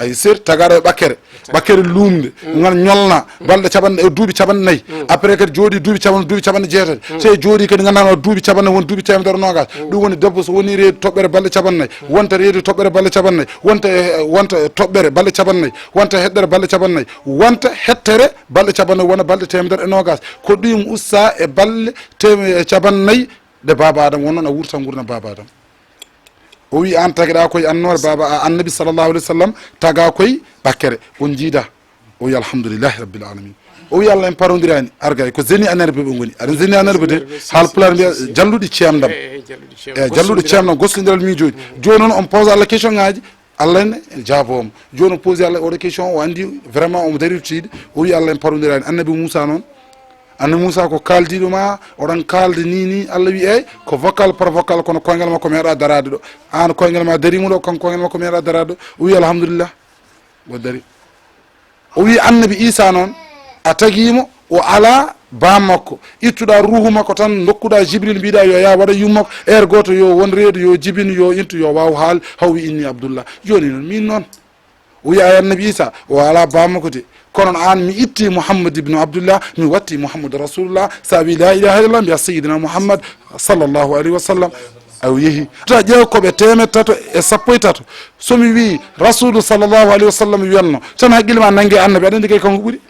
Ay, seer tagaɗo e ɓakkere, ɓakkere luumde, ngal ñolna, balɗe capanɗe, e duuɓi capanɗe nayi. Après kadi jooɗi duuɓi capanɗe, duuɓi capanɗe jeetati. Sey jooɗi kadi ngannduɗaa duuɓi capanɗe, won duuɓi teemedere noogas. Ɗum woni debbo so woni reedu toɓɓere balɗe capanɗe nayi, wonta reedu toɓɓere balɗe capanɗe nayi, wonta, eh, wonta toɓɓere balɗe capanɗe nayi, wonta heɗɗere balɗe capanɗe nayi, wonta hettere balɗe capanɗe nayi, wona balɗe teemedere e noogas. Ko ɗum usta e balɗe teem-, e capanɗe nayi ɗe baaba Adama won noon a wurta nguurndam baaba Adama. O wi, "Aan tagiɗaa koye annoore, baaba, a, annabi sallallahu alayhi wa sallam tagaa koye ɓakkere, on njiida." O wi, "Alhamdulillahi rabbil alamin." O wi, "Allah en parondirani, argay ko zeni anerbe ɓe ngoni." Aɗa zeni anerbe de, haal pulaar mbiya, jalluɗi ceemdam. Eh, eh, jalluɗi ceemdam. Eh, jalluɗi ceemdam, goslindiral miijooji. Jooni noon on pose Allah question ngaji, Allah ne jaaboo mo. Jooni o pose Allah oɗo question, o anndi vraiment omo darirtiiɗo. O wi, "Allah en parondirani." Annabi Muusa noon, annabi Muusa ko kaaldiiɗo ma, oɗon kaalda ni, ni, Allah wi, "Eey, ko vocal par vocal, kono koyngal makko meeɗa daraade ɗo." Aan koyngal ma dariima ɗo, kanko koyngal makko meeɗa daraade ɗo. O wi, "Alhamdulillah." O dari. O wi, "Annabi Iisa noon, a tagii mo, o alaa baa makko. Ittuɗaa ruuhu makko tan, ndokkuɗaa Jibril, mbiɗaa yo yah waɗa yumma makko, heure gooto yo won reedu, yo jibin, yo intu, yo waaw haal, haw wi inni Abdullah." Jooni noon, miin noon. O wi, "Ay annabi Iisa, o alaa baa makko de. Kono aan mi itti Muhammad ibnu Abdullah, mi watti Muhammad Rasulullah. Sa wi la ilaha illallah, mbiya Sayyidina Muhammad sallallahu alayhi wa sallam." Aw yehi. Ta ƴeew ko ɓe teemeɗɗe tato e sappo e tato. So mi wii Rasulu sallallahu alayhi wa sallam wiyanno, tan haqqille ma nangi e Annabi, aɗa anndi kay kanko ɓuri.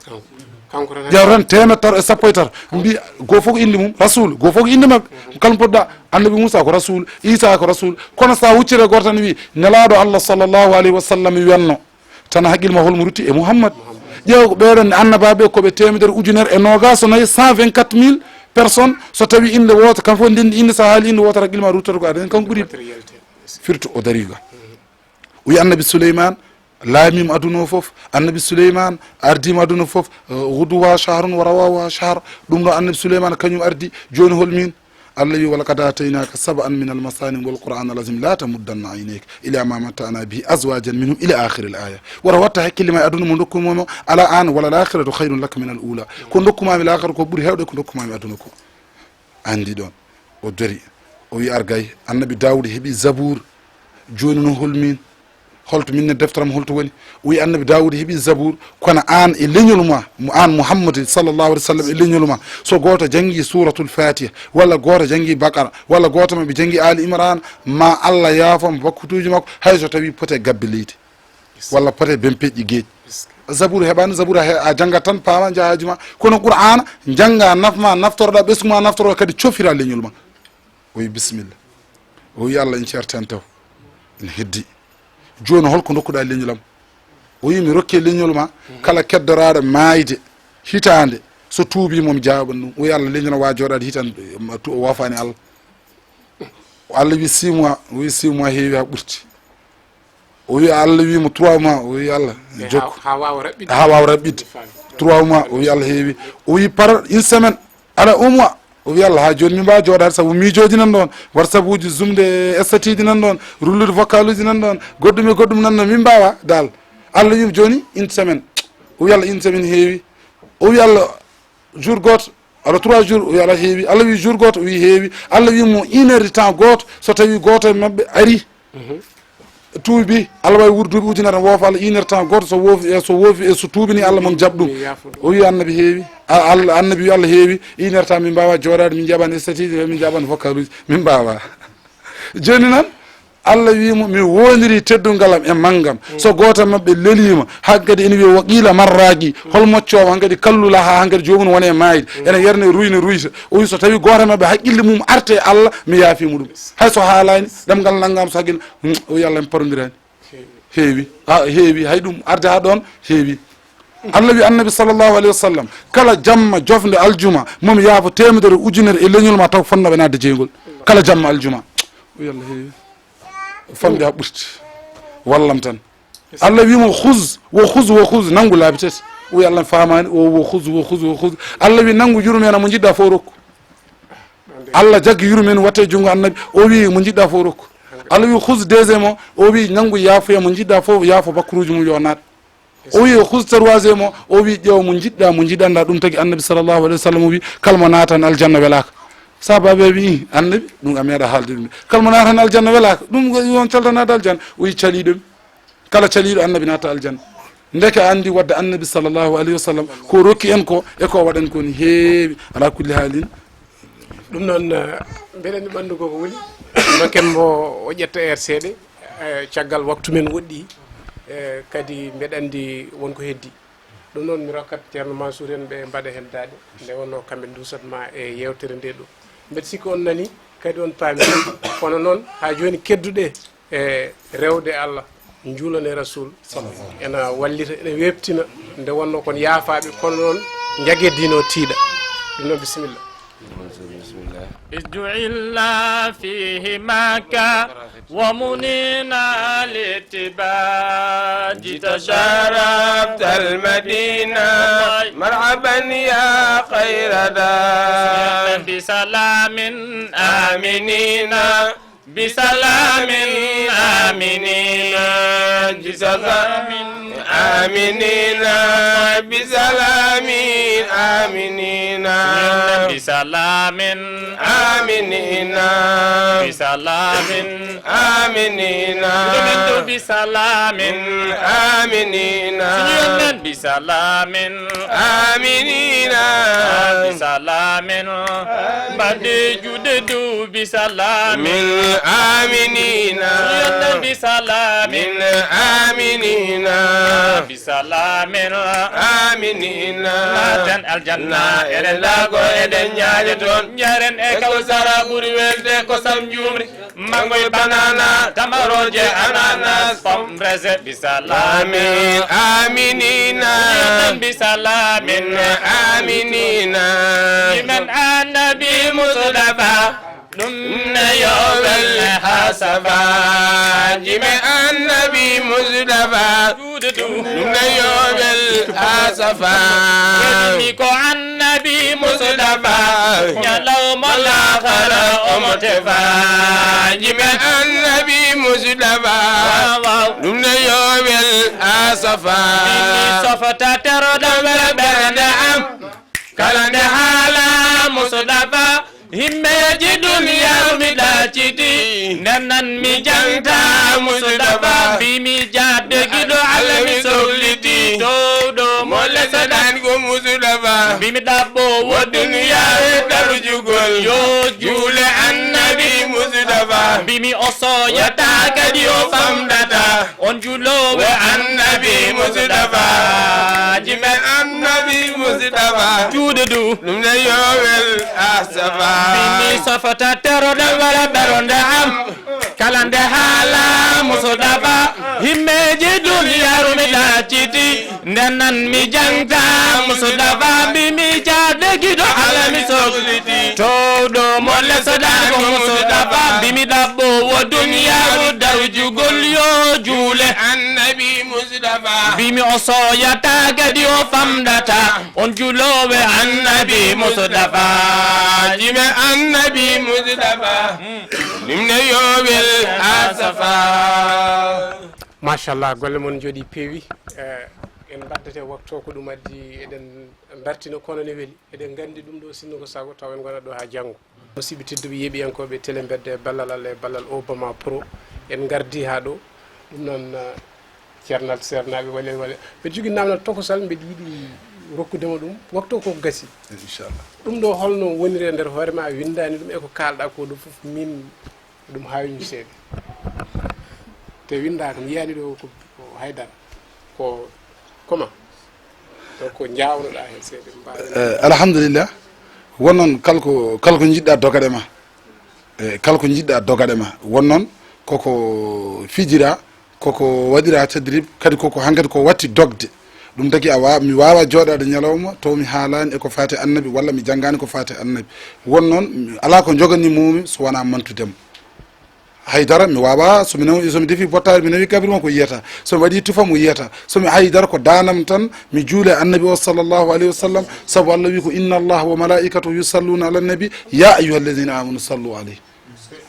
Kanko tan. Ƴeew tan teemeɗɗe tato e sappo e tato. Mbi, goo fof ko innde mum, Rasul, goo fof ko innde maɓɓe. Kala poɗɗa, Annabi Muusa ko Rasul, Isa ko Rasul. Kono sa huccire gooto tan wii, Nelaaɗo Allah sallallahu alayhi wa sallam wiyanno, tan haqqille ma holmo rutti e Muhammad. Ƴeew ko ɓeeɗon annabaaɓe ko ɓe teemedere ujunere e noogaas e nayi, cent vingt-quatre mille personnes. So tawi innde wooto, kam fof ndenndi innde, sa haali innde wootere haqqille ma ruttoto ko aɗa anndi kanko ɓuri. Firti o dari ga. O wi Annabi Suleyman laamiima aduna o fof. Annabi Suleyman ardiima aduna fof. Guduwa shahrun wa rawawa shahr. Ɗum ɗo Annabi Suleyman kañum ardi. Jooni hol min? Allah wi, "Wa laqad aataynaka sab'an min al-masani wal Qur'an al-azim. La tamuddanna aynayka ila ma matta'na bihi azwajan minhum ila akhir al-aya." Wara watta hakkille ma e aduna mo ndokkumi mo, ala an, "Wala al-akhiratu khayrun laka min al-ula." Ko ndokkumi ma e laakhara ko ɓuri heewde ko ndokkumi ma e aduna ko. Anndi ɗon. O dori. O wi, "Argay, Annabi Dawuda heɓi Zabur. Jooni no hol min? Holto min ne deftere am, holto woni?" O wi, "Annabi Dawuda heɓi Zabur, kono an e leñol ma, mo an Muhammadin sallallahu alaihi wasallam e leñol ma, so gooto jangi Suratul Fatiha, walla gooto jangi Baqara, walla gooto maɓɓe jangi Ali Imran, ma Allah yaafo mo bakkutuuji makko, hay so tawi pote gabbe leydi, walla pote bempeƴƴi geej." Zabur heɓani, Zabur a he-, a janngat tan, paama, njaha haaju ma. Kono Qur'aana, njannga, nafma, naftoroɗa ɓesngu ma, naftoroɗa kadi, cofira leñol ma. O wi, "Bisimilla." O wi, "Allah, en ceertan taw. En heddi. Jooni, holko ndokkuɗa leñol am?" O wi, "Mi rokke leñol ma, kala keddoraaɗo maayde hitaande, so tuubi, mo mi jaaban ɗum." O wi, "Allah, leñol am waawa jooɗaade hitaande, ma tu-, o waafaani Allah." Allah wi, "Six mois." O wi, "Six mois heewi haa ɓurti." O wi, Allah wi mo, "Trois mois." O wi, "Allah, jokku." Haa waawa raɓɓiɗde. Haa waawa raɓɓiɗde. Trois mois. O wi, "Allah heewi." O wi, "Par une semaine, ala un mois." O wi, "Allah, haa jooni min mbaawa jooɗaade sabu miijooji nan ɗoon, WhatsApp uji, zumde e statut ji nan ɗoon, rullude vocal uji nan ɗoon, goɗɗum e goɗɗum nan ɗoon, min mbaawa dal." Allah wi mo, "Jooni une semaine." O wi, "Allah, une semaine heewi." O wi, "Allah, jour gooto." Ala trois jours, o wi, "Allah heewi." Allah wi, "Jour gooto?" O wi, "Heewi." Allah wi mo, "Une heure de temps gooto, so tawi gooto e maɓɓe ari, tuubi, Allah waawi wuurdude ujunere, woofa Allah, une heure de temps gooto, so woofi, e so woofi, e so tuubini Allah, mo mi jaɓ ɗum." O wi, "Annabi heewi." A-, Allah, Annabi wi, "Allah heewi, une heure de temps min mbaawa jooɗaade, min njaɓan statut ji, min njaɓan vocal uji, min mbaawa." Jooni noon, Allah wi mo, "Mi woondiri teddungal am e manngam. So gooto e maɓɓe leliima, hankadi ene wiya, 'Wa qiila man raaqi?'" Hol moccoowo hankadi kallula haa hankadi joomum wona e maayde? Ene yerne ruyna ruyta. O wi, "So tawi gooto e maɓɓe haqqille mum arte e Allah, mi yaafi mo ɗum. Hay so haalaani, ɗemngal nanngaama so haqqille." Hmm, o wi, "Allah, mi parondiraani." Heewi. A, heewi. Hay ɗum arde haa ɗoon, heewi. Allah wi Annabi sallallahu alayhi wa sallam, "Kala jamma jofnde aljuma, mo mi yaafo teemedere ujunere e leñol ma taw fonnooɓe naatde jeygol." Kala jamma aljuma. O wi, "Allah heewi." Famɗi haa ɓurti. Wallam tan. Allah wi mo, "Khuz, wa khuz, wa khuz." Nanngu laabi tati. O wi, "Allah, faamaani." O, "Wa khuz, wa khuz, wa khuz." Allah wi, "Nanngu yurmeena, mo njiɗɗa fof rokku." Allah jaggi yurmeeni, watte junngo Annabi. O wi, "Mo njiɗɗa fof rokku." Allah wi, "Khuz deuxième o." O wi, "Nanngu yaafuya, mo njiɗɗa fof yaafo bakkuruuji mum yo naat." O wi, "Khuz troisième o." O wi, "Ƴeew mo njiɗɗa, mo njiɗanɗa." Ɗum tagi Annabi sallallahu alayhi wa sallam o wi, "Kala mo naatan aljanna welaaka." Sahabaaɓe ɓe wi, "Annabi, ɗum a meeɗa haalde ɗum de. Kala mo naatan aljanna welaaka. Ɗum ko on calta naatde aljanna." O wi, "Caliiɗo mi. Kala caliiɗo Annabi naata aljanna." Ndeke a anndi wadde Annabi sallallahu alayhi wa sallam ko rokki en ko e ko waɗan ko ne heewi. Ala kulli haalin. Ɗum noon, eh, mbeɗa anndi ɓanndu ko ko woni. Ndokken mo o ƴetta heure seeɗa, eh, caggal waktu men woɗɗi, eh, kadi mbeɗa anndi won ko heddi. Ɗum noon mi rokkat Ceerno Mansour en ɓe mbaɗa heen daaɗe, nde wonnoo kamɓe nduusat ma e yeewtere nde ɗo. Mbeɗa sikki on nani, kadi on paami. Kono noon, haa jooni kedduɗe e rewde Allah, njuulane Rasul, ena wallita, ene weeɓtina, nde wonnoo kon yaafaaɓe, kono noon njageddino tiiɗa. Ɗum noon, bisimilla. إذ جعلنا فيه مكة ومنينا لاتباع جئت شرفت المدينة مرحبا يا خير داع بسلام آمنين بسلام آمنين بسلام آمنين بسلام آمنين بسلام آمنين بسلام آمنين بسلام آمنين بسلام. آمنين. بسلام. Mbaɗe juuɗe dow بسلام. من آمنين. Yonde بسلام. من آمنين. بسلام. آمنين. Naten aljanna, eɗen laago, eɗen ñaaƴa toon. Njaren e kawsara ɓuri welde kosam njuumri. Mango e banana, tamaroje, ananas, pomme, fraise, بسلام. آمين. آمنين. Yonde بسلام. من آمنين. Jimen Annabi Mustafa, ɗum ne yo wel haa safa. Jimen Annabi Mustafa, ɗum ne yo wel haa safa. Welni ko Annabi Mustafa, ñalawma laaxara omo tefa. Jimen Annabi Mustafa, waaw, waaw. Ɗum ne yo wel haa safa. Mimi sofata teroɗam wel ɓernde am. Kala nde haala Mustafa, himmeeji duniyaaru mi ɗacciti. Nden nan mi janta Mustafa, mbimi jaade giɗo Allah mi sohliti. Towɗo mo lesaɗan ko Mustafa, mbimi ɗaɓɓo wo duniyaaru darujugol. Yo juule Annabi Mustafa, mbimi o soyata kadi o famɗata. On julooɓe Annabi Mustafa, jimen Annabi Mustafa, juuɗe du. Ɗum ne yo wel haa safa. Mbimi sofata teroɗam wala ɓernde am. Kala nde haala Mustafa, himmeeji duniyaaru mi ɗacciti. Nden nan mi janta Mustafa, mbimi jaade giɗo Allah mi sohliti. Towɗo mo lesaɗan ko Mustafa, mbimi ɗaɓɓo wo duniyaaru darujugol yo juule. Annabi Mustafa, mbimi o soyata kadi o famɗata. On julooɓe Annabi Mustafa, jimen Annabi Mustafa, ɗum ne yo wel haa safa. Machallah, golle mon njooɗi peewi. Eh, en mbaddete waktu ko ɗum addi eɗen dartino kono ne weli. Eɗen nganndi ɗum ɗo sinno ko sago taw en ngonat ɗo haa janngo. Musidɓe tedduɓe yeeɓiyankooɓe Télé Mbedda e ballal Allah e ballal Obama Pro, en ngardi haa ɗo. Ɗum noon, eh, ceernal seernaaɓe wale wale. Mbeɗa jogii naamnal tokosal, mbeɗa yiɗi rokkude ma ɗum. Waktu ko gasi. Inchallah. Ɗum ɗo holno woniri e nder hoore ma, a winndaani ɗum e ko kaalɗa ko ɗo fof min ɗum haawi mi seeɗa. Te winndaaka, mi yiyaani ɗo ko, ko haydara. Ko comment? Donc, ko njaawnoɗaa heen seeɗa, mbaawen. Eh, alhamdulillah. Won noon, kala ko, kala ko njiɗɗa dogade ma. Eh, kala ko njiɗɗa dogade ma. Won noon, koko fijira, koko waɗira tadrib, kadi koko hankadi ko watti dogde. Ɗum tagi a wa-, mi waawa jooɗaade ñalawma, taw mi haalaani e ko faati Annabi, walla mi janngaani ko faati Annabi. Won noon, alaa ko njoganimoomi so wonaa mantudem. Haydara, mi wawa, so mi nawi, so mi defi bottaari, mi nawi kabri mo, ko yiyata. So mi waɗi tufa mo, yiyata. So mi haydara, ko danam tan, mi juule Annabi o sallallahu alayhi wa sallam, sabu Allah wi ko, "Inna Allah wa malaikatahu yusalluna ala nabi, ya ayyuha alladhina amanu sallu alayhi."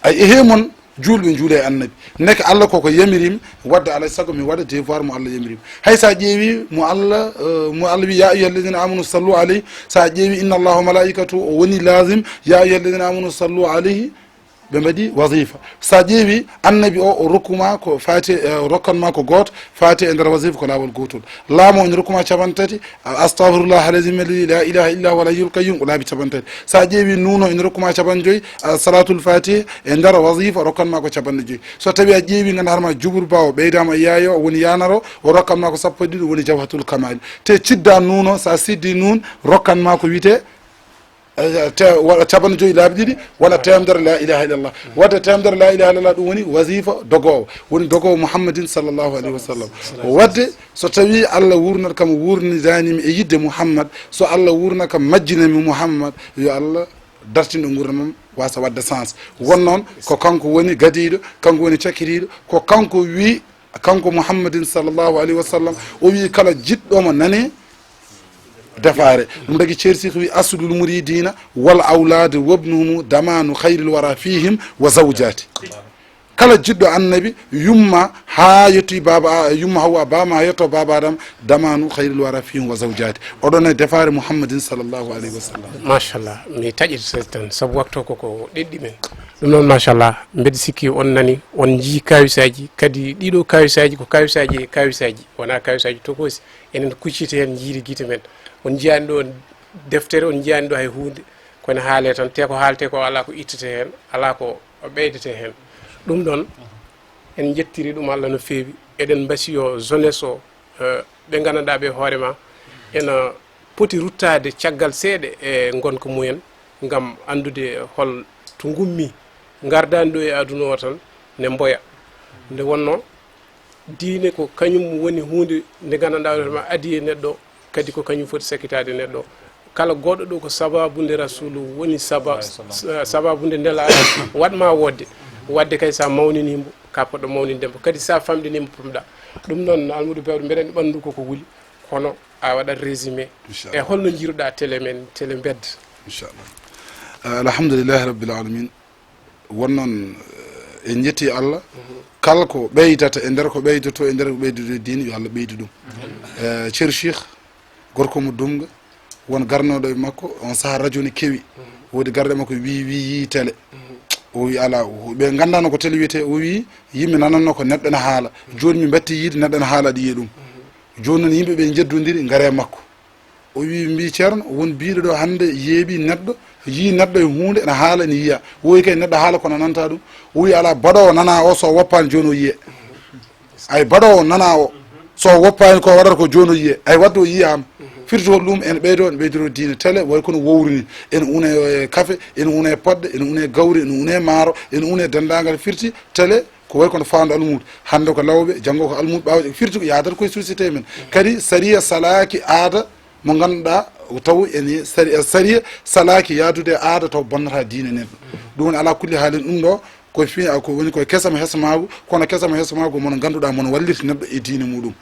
Ay, e he mon juulɓe juule e Annabi. Neke Allah koko yamirim wadde, alay sago mi waɗa devoir mo Allah yamirim. Hay sa ƴeewi mo Allah, eh, mo Allah wi, "Ya ayyuha alladhina amanu sallu alayhi." Sa ƴeewi, "Inna Allah wa malaikatahu", o woni lazim, "Ya ayyuha alladhina amanu sallu alayhi." Ɓe mbaɗi wasifa. Sa ƴeewi Annabi o, o rokkuma ko faati, eh, o rokkanma ko gooto, faati e nder wasifa ko laawol gootol. Laamu o ene rokkuma capanɗe tati, a-, "Astaghfirullah al-azim alladhi la ilaha illa huwa al-hayyul qayyum", ko laabi capanɗe tati. Sa ƴeewi Nuuno ene rokkuma capanɗe joyi, a, Salatul Fatih e nder wasifa o rokkanma ko capanɗe joyi. So tawi a ƴeewi ngannduɗaa hoore ma Jubur Ba o ɓeydama e yaayo, o woni yanaro, o rokkanma ko sappo e ɗiɗi, o woni Jawhatul Kamal. Te cidda Nuuno, sa siddi Nuun, rokkanma ko wiyetee eh, te-, waɗa capanɗe joyi laabi ɗiɗi, wona teemedere la ilaha illallah. Wadde teemedere la ilaha illallah, ɗum woni wasifa dogowo, woni dogowo Muhammadin sallallahu alayhi wa sallam. Wadde so tawi Allah wurnat kam, wurnidanimi e yidde Muhammad, so Allah wurnat kam, majjinami Muhammad, yo Allah dartin ɗo ngurnamam, wasa wadde sens. Won noon ko kanko woni gadiiɗo, kanko woni cakiriiɗo, ko kanko wi Kanko Muhammadin sallallahu alayhi wa sallam, o wi kala jiɗɗo mo nani defaare. Ɗum tagi ceersi ko wi, "Aslul muridina wal awladi wabnuhumu damanu khayril wara fihim wa zawjati." Kala jiɗɗo Annabi, yumma haa yetti baba, yumma Hawwa, bama haa yetto baba Adam, damanu khayril wara fihim wa zawjati. Oɗon e defaare Muhammadin sallallahu alayhi wa sallam. Machallah, mi taƴit tan, sabu waktu ko, ko ɗeɗɗi men. Ɗum noon, machallah, mbeɗa sikki on nani, on njii kawisaaji, kadi ɗiɗo kawisaaji ko kawisaaji e kawisaaji, wonaa kawisaaji tokoosi. Enen kucciti heen, njiiri gite men. On njiyaani ɗo deftere, on njiyaani ɗo hay huunde, kono haalee tan, te ko haaletee ko alaa ko ittete heen, alaa ko ɓeydete heen. Ɗum ɗoon, en njettiri ɗum Allah no feewi. Eɗen mbasi yo jeunesse o, eh, ɓe nganndanɗaa ɓe hoore ma, ena poti ruttaade caggal seeɗa e ngonka mumen, ngam anndude hol to ngummi. Ngardaani ɗo e aduna o tan ne mboya. Nde wonnoo, diine ko kañum woni huunde nde nganndanɗaa hoore ma adii e neɗɗo, kadi ko kañum foti sakkitaade neɗɗo. Kala goɗɗo ɗo ko sababunde Rasulu woni saba-, sa-, sababunde Nelaaɗo waɗ ma woodde. Waɗde kay, sa mawnini mbo, ka poɗɗo mawninde mbo. Kadi sa famɗini mbo, pamɗa. Ɗum noon, Almuudu Bewɗo, mbeɗa anndi ɓanndu koko wuli, kono a waɗat résumé. Inchallah. E holno njiiruɗa télé men, télé mbedda? Inchallah. Eh, alhamdulillahi rabbil alamin. Won noon, eh, en njetti Allah. Mhm. Kala ko ɓeydata e nder ko ɓeydoto, e nder ko ɓeydoto e diine, yo Allah ɓeydu ɗum. Mhm. Eh, Ceerno Cheikh, gorko mo Dumga, won garnooɗo e makko, on sahaa radio ne kewi. Mhm. Woodi garɗo e makko wi, wi, yii télé. Mhm. O wi alaa, o, ɓe nganndaano ko télé wiyetee, o wi yimɓe nananno ko neɗɗo ne haala. Mhm. Jooni mi mbatti yiide neɗɗo ne haala, aɗa yiya ɗum. Mhm. Jooni noon yimɓe ɓe njeddondiri, ngare e makko. O wi, mbi, "Ceerno, won biiɗo ɗo hannde yeeɓi neɗɗo, yii neɗɗo e huunde ene haala, ene yiya." O wi, "Kay neɗɗo haala kono nanta ɗum." O wi, "Alaa, baɗoowo nana o so woppaani jooni o yiye." Ay, baɗoowo nana o so woppaani ko waɗata ko jooni o yiye. Ay, wadde o yiyaama. Firti hol ɗum ene ɓeydo, ene ɓeydoro diine télé, way kono wowri ni. Ene una e kafe, ene una e poɗɗe, ene una e gawri, ene una e maaro, ene una e denndaangal firti télé. Ko way kono faandu almuudo. Hannde ko lawɓe, janngo ko almuudo, ɓaawo firti ko yahdata koye société men. Kadi sariya salaaki aada mo ngannduɗaa, taw ene sari-, sariya salaaki yahdude e aada taw bonnata diine neɗɗo. Ɗum woni alaa kulli haalin ɗum ɗo, ko fi-, ko woni koye kesam hesmaagu, kono kesam hesmaagu mono ngannduɗaa mono wallirta neɗɗo e diine muɗum.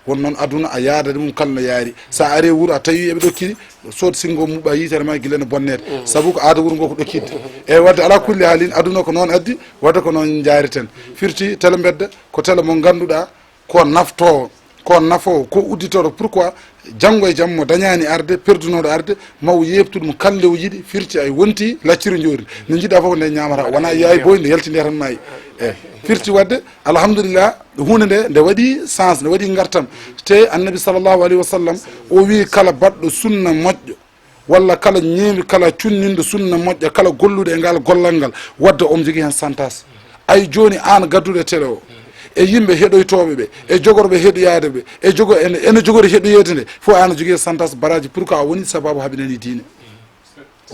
Won noon aduna a yaadani mum kala no yaari. So a ari e wuro a tawi eɓe ɗokkiri, sood sinngo muɓɓa yitere ma gila no bonneede. Mm. Sabu ko aada wuro ngo ko ɗokkidde. Eeyi, wadde alaa kulli haalin, aduna ko noon addi, wadde ko noon njaariten. Firti télé mbedda, ko télé mo ngannduɗaa, ko naftoowo, ko nafoowo, ko udditooɗo. Pourquoi? Janngo e jam mo dañaani arde, perdunooɗo arde, ma o yeeɓtu ɗum kala nde o yiɗi, firti ay wonti lacciri njoori. No njiɗɗaa fof ko nde ñaamata, wona yaay boy nde yaltindee tan maayi. Eeyi. Firti wadde, alhamdulillah, huunde nde, nde waɗi sens, nde waɗi ngartam. Te Annabi sallallahu alayhi wa sallam, o wii kala baɗɗo sunna moƴƴo, walla kala ñeemi, kala cunninɗo sunna moƴƴa, kala golluɗo e ngal gollal ngal, wadde omo jogii heen santas. Ay jooni aan gadduɗo télé o, e yimɓe heɗoytooɓe ɓe, e jogorɓe heɗoyaade ɓe, e jogo-, ene, ene jogori heɗoyeede nde, fof aan a jogii santas baraaji, pourquoi a woni sababu haɓinani diine.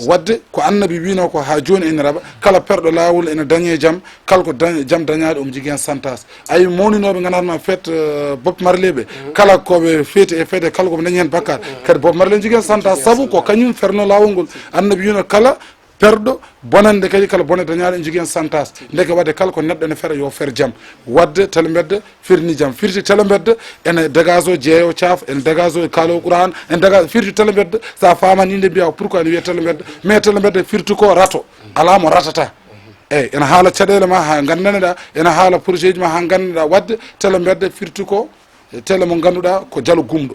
Wadde ko Annabi wiinoo ko haa jooni ene raɓa, kala perɗo laawol ene dañee jam, kala ko dañ-, jam dañaade omo jogii heen santas. Ay mawninooɓe nganndanma fête, euh, Bob Marley ɓe, kala ko ɓe feeti e fête, kala ko ɓe dañi heen bakkaat, kadi Bob Marley ne jogii heen santas, sabu ko kañum fernoo laawol ngol. Annabi wiinoo kala perɗo bonande kadi kala bone dañaaɗo ene jogii heen santas. Ndeke wadde kala ko neɗɗo ene fera yo fer jam. Wadde télé mbedda firni jam. Firti télé mbedda ene dégage o jeeyo caaf, ene dégage o kaalo Qur'an, ene dégage firti télé mbedda. So a faamaani inde mbiyaa pourquoi ene wiyee télé mbedda. Mais télé mbedda firti ko rato. Alaa mo ratata. Eeyi, ene haala caɗeele ma haa nganndaneɗaa, ene haala projet ji ma haa nganndaneɗaa. Wadde télé mbedda firti ko télé mo ngannduɗaa ko jalo gumɗo.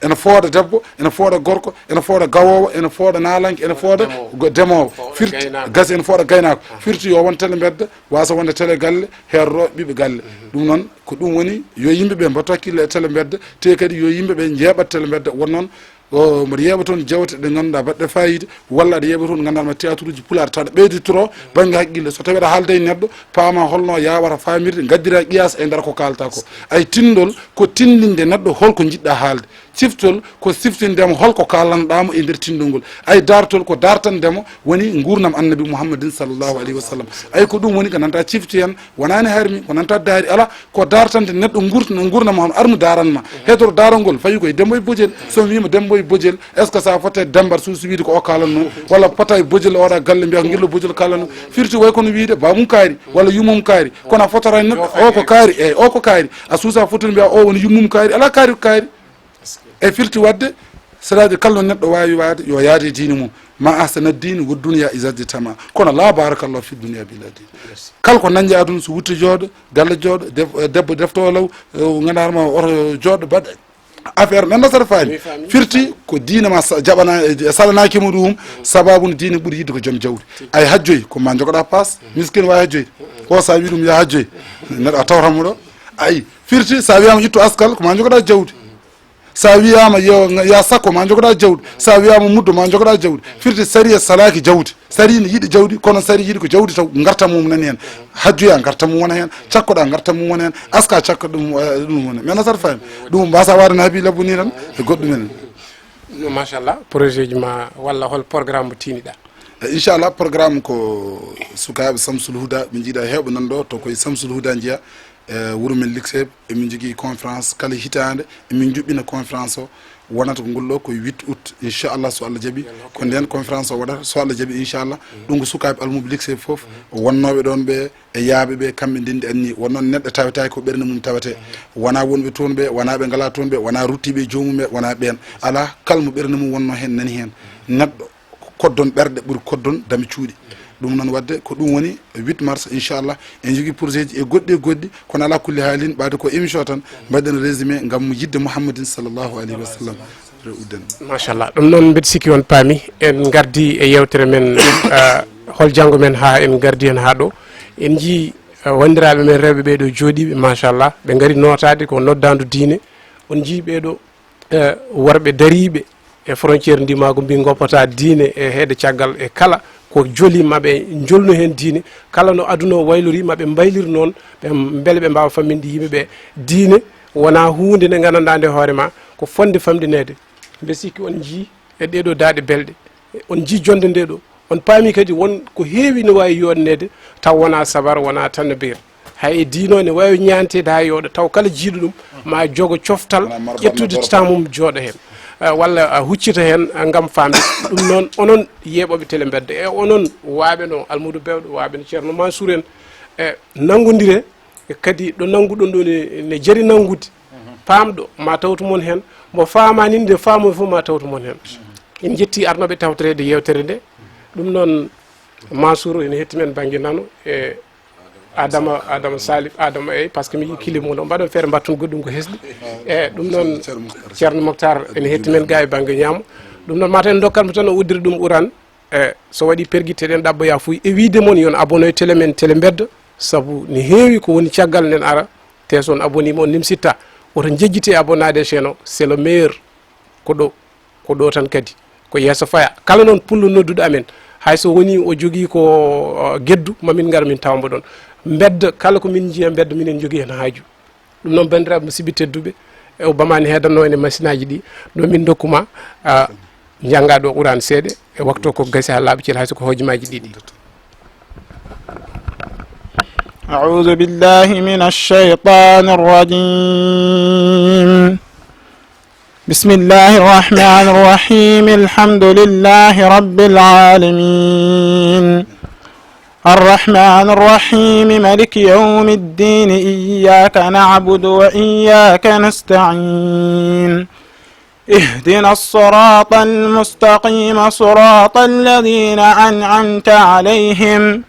Ene fooɗa debbo, ene fooɗa gorko, ene fooɗa gawoowo, ene fooɗa naalanke, ene fooɗa go-, demoowo. Firti gasi, ene fooɗa gaynaako. Firti yo won télé mbedda, waasa wonde télé galle, heerotooɓe ɓiɓɓe galle. Ɗum noon, ko ɗum woni, yo yimɓe ɓe mbattu hakkille e télé mbedda, te kadi yo yimɓe ɓe njeeɓat télé mbedda. Won noon, o, mboɗo yeeɓa toon jewte ɗe ngannduɗaa baɗɗe faayiida, walla aɗa yeeɓa toon ngannduɗaa ma théâtre uji pulaar tan ɓeyditoro bannge hakkille. So tawii aɗa haalda e neɗɗo, paama holno yaawata faamirde, ngaddira qiyaas e nder ko kaalta ko. Ay tinndol ko tinndinde neɗɗo holko njiɗɗa haalde. Ciftol ko siftinde mo holko kaalanɗaa mo e nder tinndol ngol. Ay daartol ko daartande mo woni nguurndam Annabi Muhammadin sallallahu alayhi wa sallam. Ay ko ɗum woni ko nanta cifti en, wonaani harmi, ko nanta daari, alaa, ko daartande neɗɗo nguurt-, nguurndam mo hono armu daaran ma. Hedoro daarol ngol fayi koye Dembo e Bojel. So mi wiima Dembo e Bojel, est-ce que ça foti e Dembar suusu wiide ko o kaalanno? Walla fota e Bojel, o waɗa galle mbiya ko ngillo Bojel kaalanno? Firti way kono wiide baamum kaari, walla yummum kaari. Kono a fotora neɗɗo, o ko kaari, eeyi, o ko kaari. A suusa fottude mbiya o woni yummum kaari, alaa kaari ko kaari. E firti wadde, c'est-à-dire kala no neɗɗo waawi waade, yo yaade diine mum. Ma ahsana diine wa dunya iza jtama. Kono la barakallahu fi dunya bila diine. Kala ko nanji aduna so wutte jooɗo, galle jooɗo, def-, debbo deftowo law, eh, ngannduɗaa ma oto jooɗo baɗa. Affaire men nasara faami. Mi faami. Firti ko diine ma sa-, jaɓana, e, saɗanaaki mo ɗum, sababu no diine ɓuri yiɗde ko joom jawdi. Ay hajjoy, ko ma jogoɗa paas, miskin wawi hajjoyde. O sa wi ɗum ya hajjoy, neɗɗo a tawata mo ɗo. Ay, firti sa wiyama ƴettu askal, ko ma jogoɗa jawdi. Sa wiyama yo, ya sakko, ma jogoɗa jawdi. Sa wiyama muddo, ma jogoɗa jawdi. Firti sariya salaki jawdi. Sari ne yiɗi jawdi, kono sari yiɗi ko jawdi taw, gartam mum nani hen. Hajjuya gartam mum wona hen, cakkoɗa gartam mum wona hen, aska cakko ɗum, eh, ɗum wona. Mais nasat faami. Ɗum mbasa waade no Habi Labbu ni tan, e goɗɗum en. No, machallah, projet ji ma walla hol programme mo tiiniɗa? Eh, inchallah, programme ko sukaaɓe Samsul Huda, ɓe jiiɗa heewɓe nan ɗo, to koye Samsul Huda njiya, eh, wuro men Likseɓe, emin jogii conférence kala hitaande, emin njuɓɓina conférence o, wonata ko ngol ɗo ko huit août, inchallah, so Allah jaɓi, ko nden conférence o waɗata, so Allah jaɓi, inchallah. Ɗum ko sukaaɓe Almuɓe Likseɓe fof, wonnooɓe ɗoon ɓe, e yaaɓe ɓe, kamɓe ndenndi anni. Won noon neɗɗo tawetaake ko ɓernde mum tawetee. Wonaa wonɓe toon ɓe, wonaa ɓe ngalaa toon ɓe, wonaa ruttiiɓe e joomum ɓe, wonaa ɓeen. Alaa, kala mo ɓernde mum wonnoo heen, nani heen. Neɗɗo koddon ɓerɗe ɓuri koddon dame cuuɗi. Ɗum noon waɗde ko ɗum woni huit mars, inchallah. En jogii projet ji e goɗɗi e goɗɗi, kono alaa kulli haalin, ɓaade ko émission tan, mbaɗen résumé ngam yiɗde Muhammadin sallallahu alayhi wa sallam. Rew udden. Machallah. Ɗum noon mbiɗa sikki on paami, en ngardi e yewtere men, ah, hol janngo men haa en ngardi heen haa ɗo. En njii, ah, wanndiraaɓe men rewɓe ɓee ɗo jooɗiiɓe, machallah, ɓe ngari nootaade ko noddaandu diine. On njii ɓee ɗo, eh, worɓe dariiɓe e frontière ndimaagu mbi ngoppata diine e heede caggal e kala ko joli maɓe njolno heen diine. Kala no aduna o waylori maɓe mbaylir noon, ɓe mbele ɓe mbaawa famminde yimɓe ɓe diine wonaa huunde nde nganndanɗaa nde hoore ma ko fotde famɗineede. Mbe sikki on njii e ɗee ɗoo daaɗe belɗe, on njii jonde nde ɗo, on paami kadi won ko heewi no waawi yooɗneede taw wonaa sabar, wonaa tanabir. Hay e diino ne waawi ñaanteede haa yooɗa, taw kala jiiɗo ɗum ma jogo coftal ƴettude temps mum jooɗa heen, eh, walla, eh, huccita heen, eh, ngam faamde. Ɗum noon, onon yeeɓooɓe Télé Mbedda, e onon waaɓe no Almuudu Bewɗo, waaɓe no Ceerno Mansour en, e nanngondire, e kadi ɗo nannguɗon ɗo ne, ne jari nanngude. Paamɗo ma tawtu mon heen, mo faamaani nde faamoo fof ma tawtu mon heen. En njetti arnooɓe tawtoreede yeewtere nde. Ɗum noon, Mansour ene hetti men bannge nano, e Adama, Adama Salif, Adama, eyi, par ce que mi yii kili mum ɗo, mbaɗon feere mbaɗton goɗɗum ko hesɗi. E ɗum noon, Ceerno Moctar ene hetti men ga e bannge ñaamo. Ɗum noon, mataw en ndokkat mo tan o uddira ɗum uran. E so waɗi pergitte ɗen ɗaɓɓoya fuy. E wiide mon yon abonné télé men, Télé Mbedda, sabu ne heewi ko woni caggal nden ara. Te so on abonné mo, on nimsitta, woto jejjite abonnaade e chaîne o, c'est le meilleur. Ko ɗo, ko ɗo tan kadi. Ko yeeso faya. Kala noon pullo nodduɗo amen, hay so woni o jogii ko, uh, geddu, ma min ngar min tawa mbo ɗon. Mbedda, kala ko min njiya mbedda, minen njogii heen haaju. Ɗum noon, banndiraaɓe musidɓe tedduɓe, e o bamaani heedanno ene masinaaji ɗi, ɗo min ndokku ma, uh, njannga ɗo Quraan seeɗa, e waktu ko gasi haa laaɓi cer, hay so ko hojomaaji ɗiɗi. أعوذ بالله من الشيطان الرجيم. بسم الله الرحمن الرحيم. الحمد لله رب العالمين. الرحمن الرحيم. ملك يوم الدين. إياك نعبد وإياك نستعين. اهدنا الصراط المستقيم، صراط الذين أنعمت عليهم،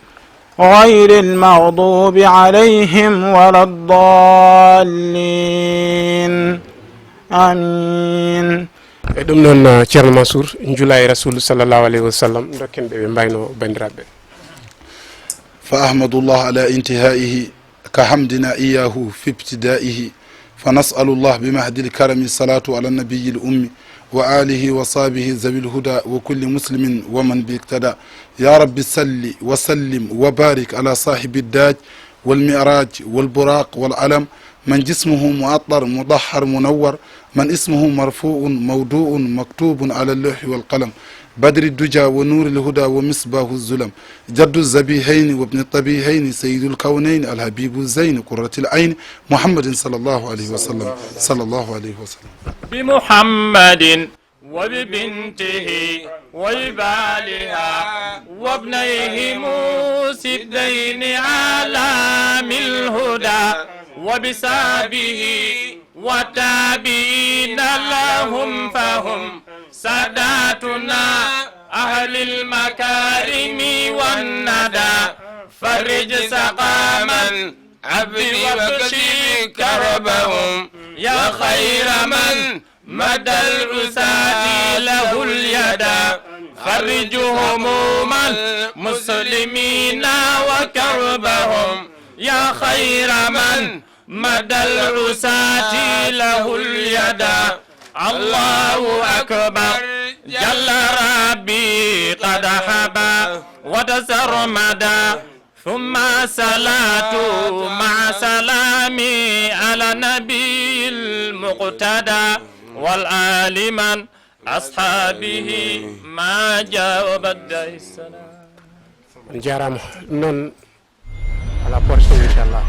غير المغضوب عليهم ولا الضالين. آمين. E ɗum noon, uh, Ceerno Mansour, njula e Rasul sallallahu alayhi wa sallam, dokken ɓe ɓe mbayno banndiraaɓe. فأحمد الله على انتهائه كحمدنا إياه في ابتدائه، فنسأل الله بمحض الكرم الصلاة على النبي الأمي وآله وصحبه ذوي الهدى وكل مسلم ومن به اقتدى. يا رب صل وسلم وبارك على صاحب الداج والمعراج والبراق والعلم، من جسمه معطر مطهر منور، من اسمه مرفوع موضوع مكتوب على اللوح والقلم، بدر الدجى ونور الهدى ومصباح الظلم، جد الذبيحين وابن الطبيحين سيد الكونين الحبيب الزين قرة العين محمد صلى الله عليه وسلم، صلى الله عليه وسلم. بمحمد وببنته وببالها وابنيهم سدين علام الهدى وبسابه والتابعين لهم فهم ساداتنا أهل المكارم والندى. فرج سقاما عبدي واكشف كربهم يا خير من مد العصاة له اليدا. فرج هموم المسلمين وكربهم يا خير من مد العصاة له اليدا. الله أكبر جل ربي قد حبا وتسرمدا. ثم صلاة مع سلام على النبي المقتدى والآل من أصحابه ما جاء بعد السلام. On jaaraama. Ɗum noon, alaa porte, inchallah.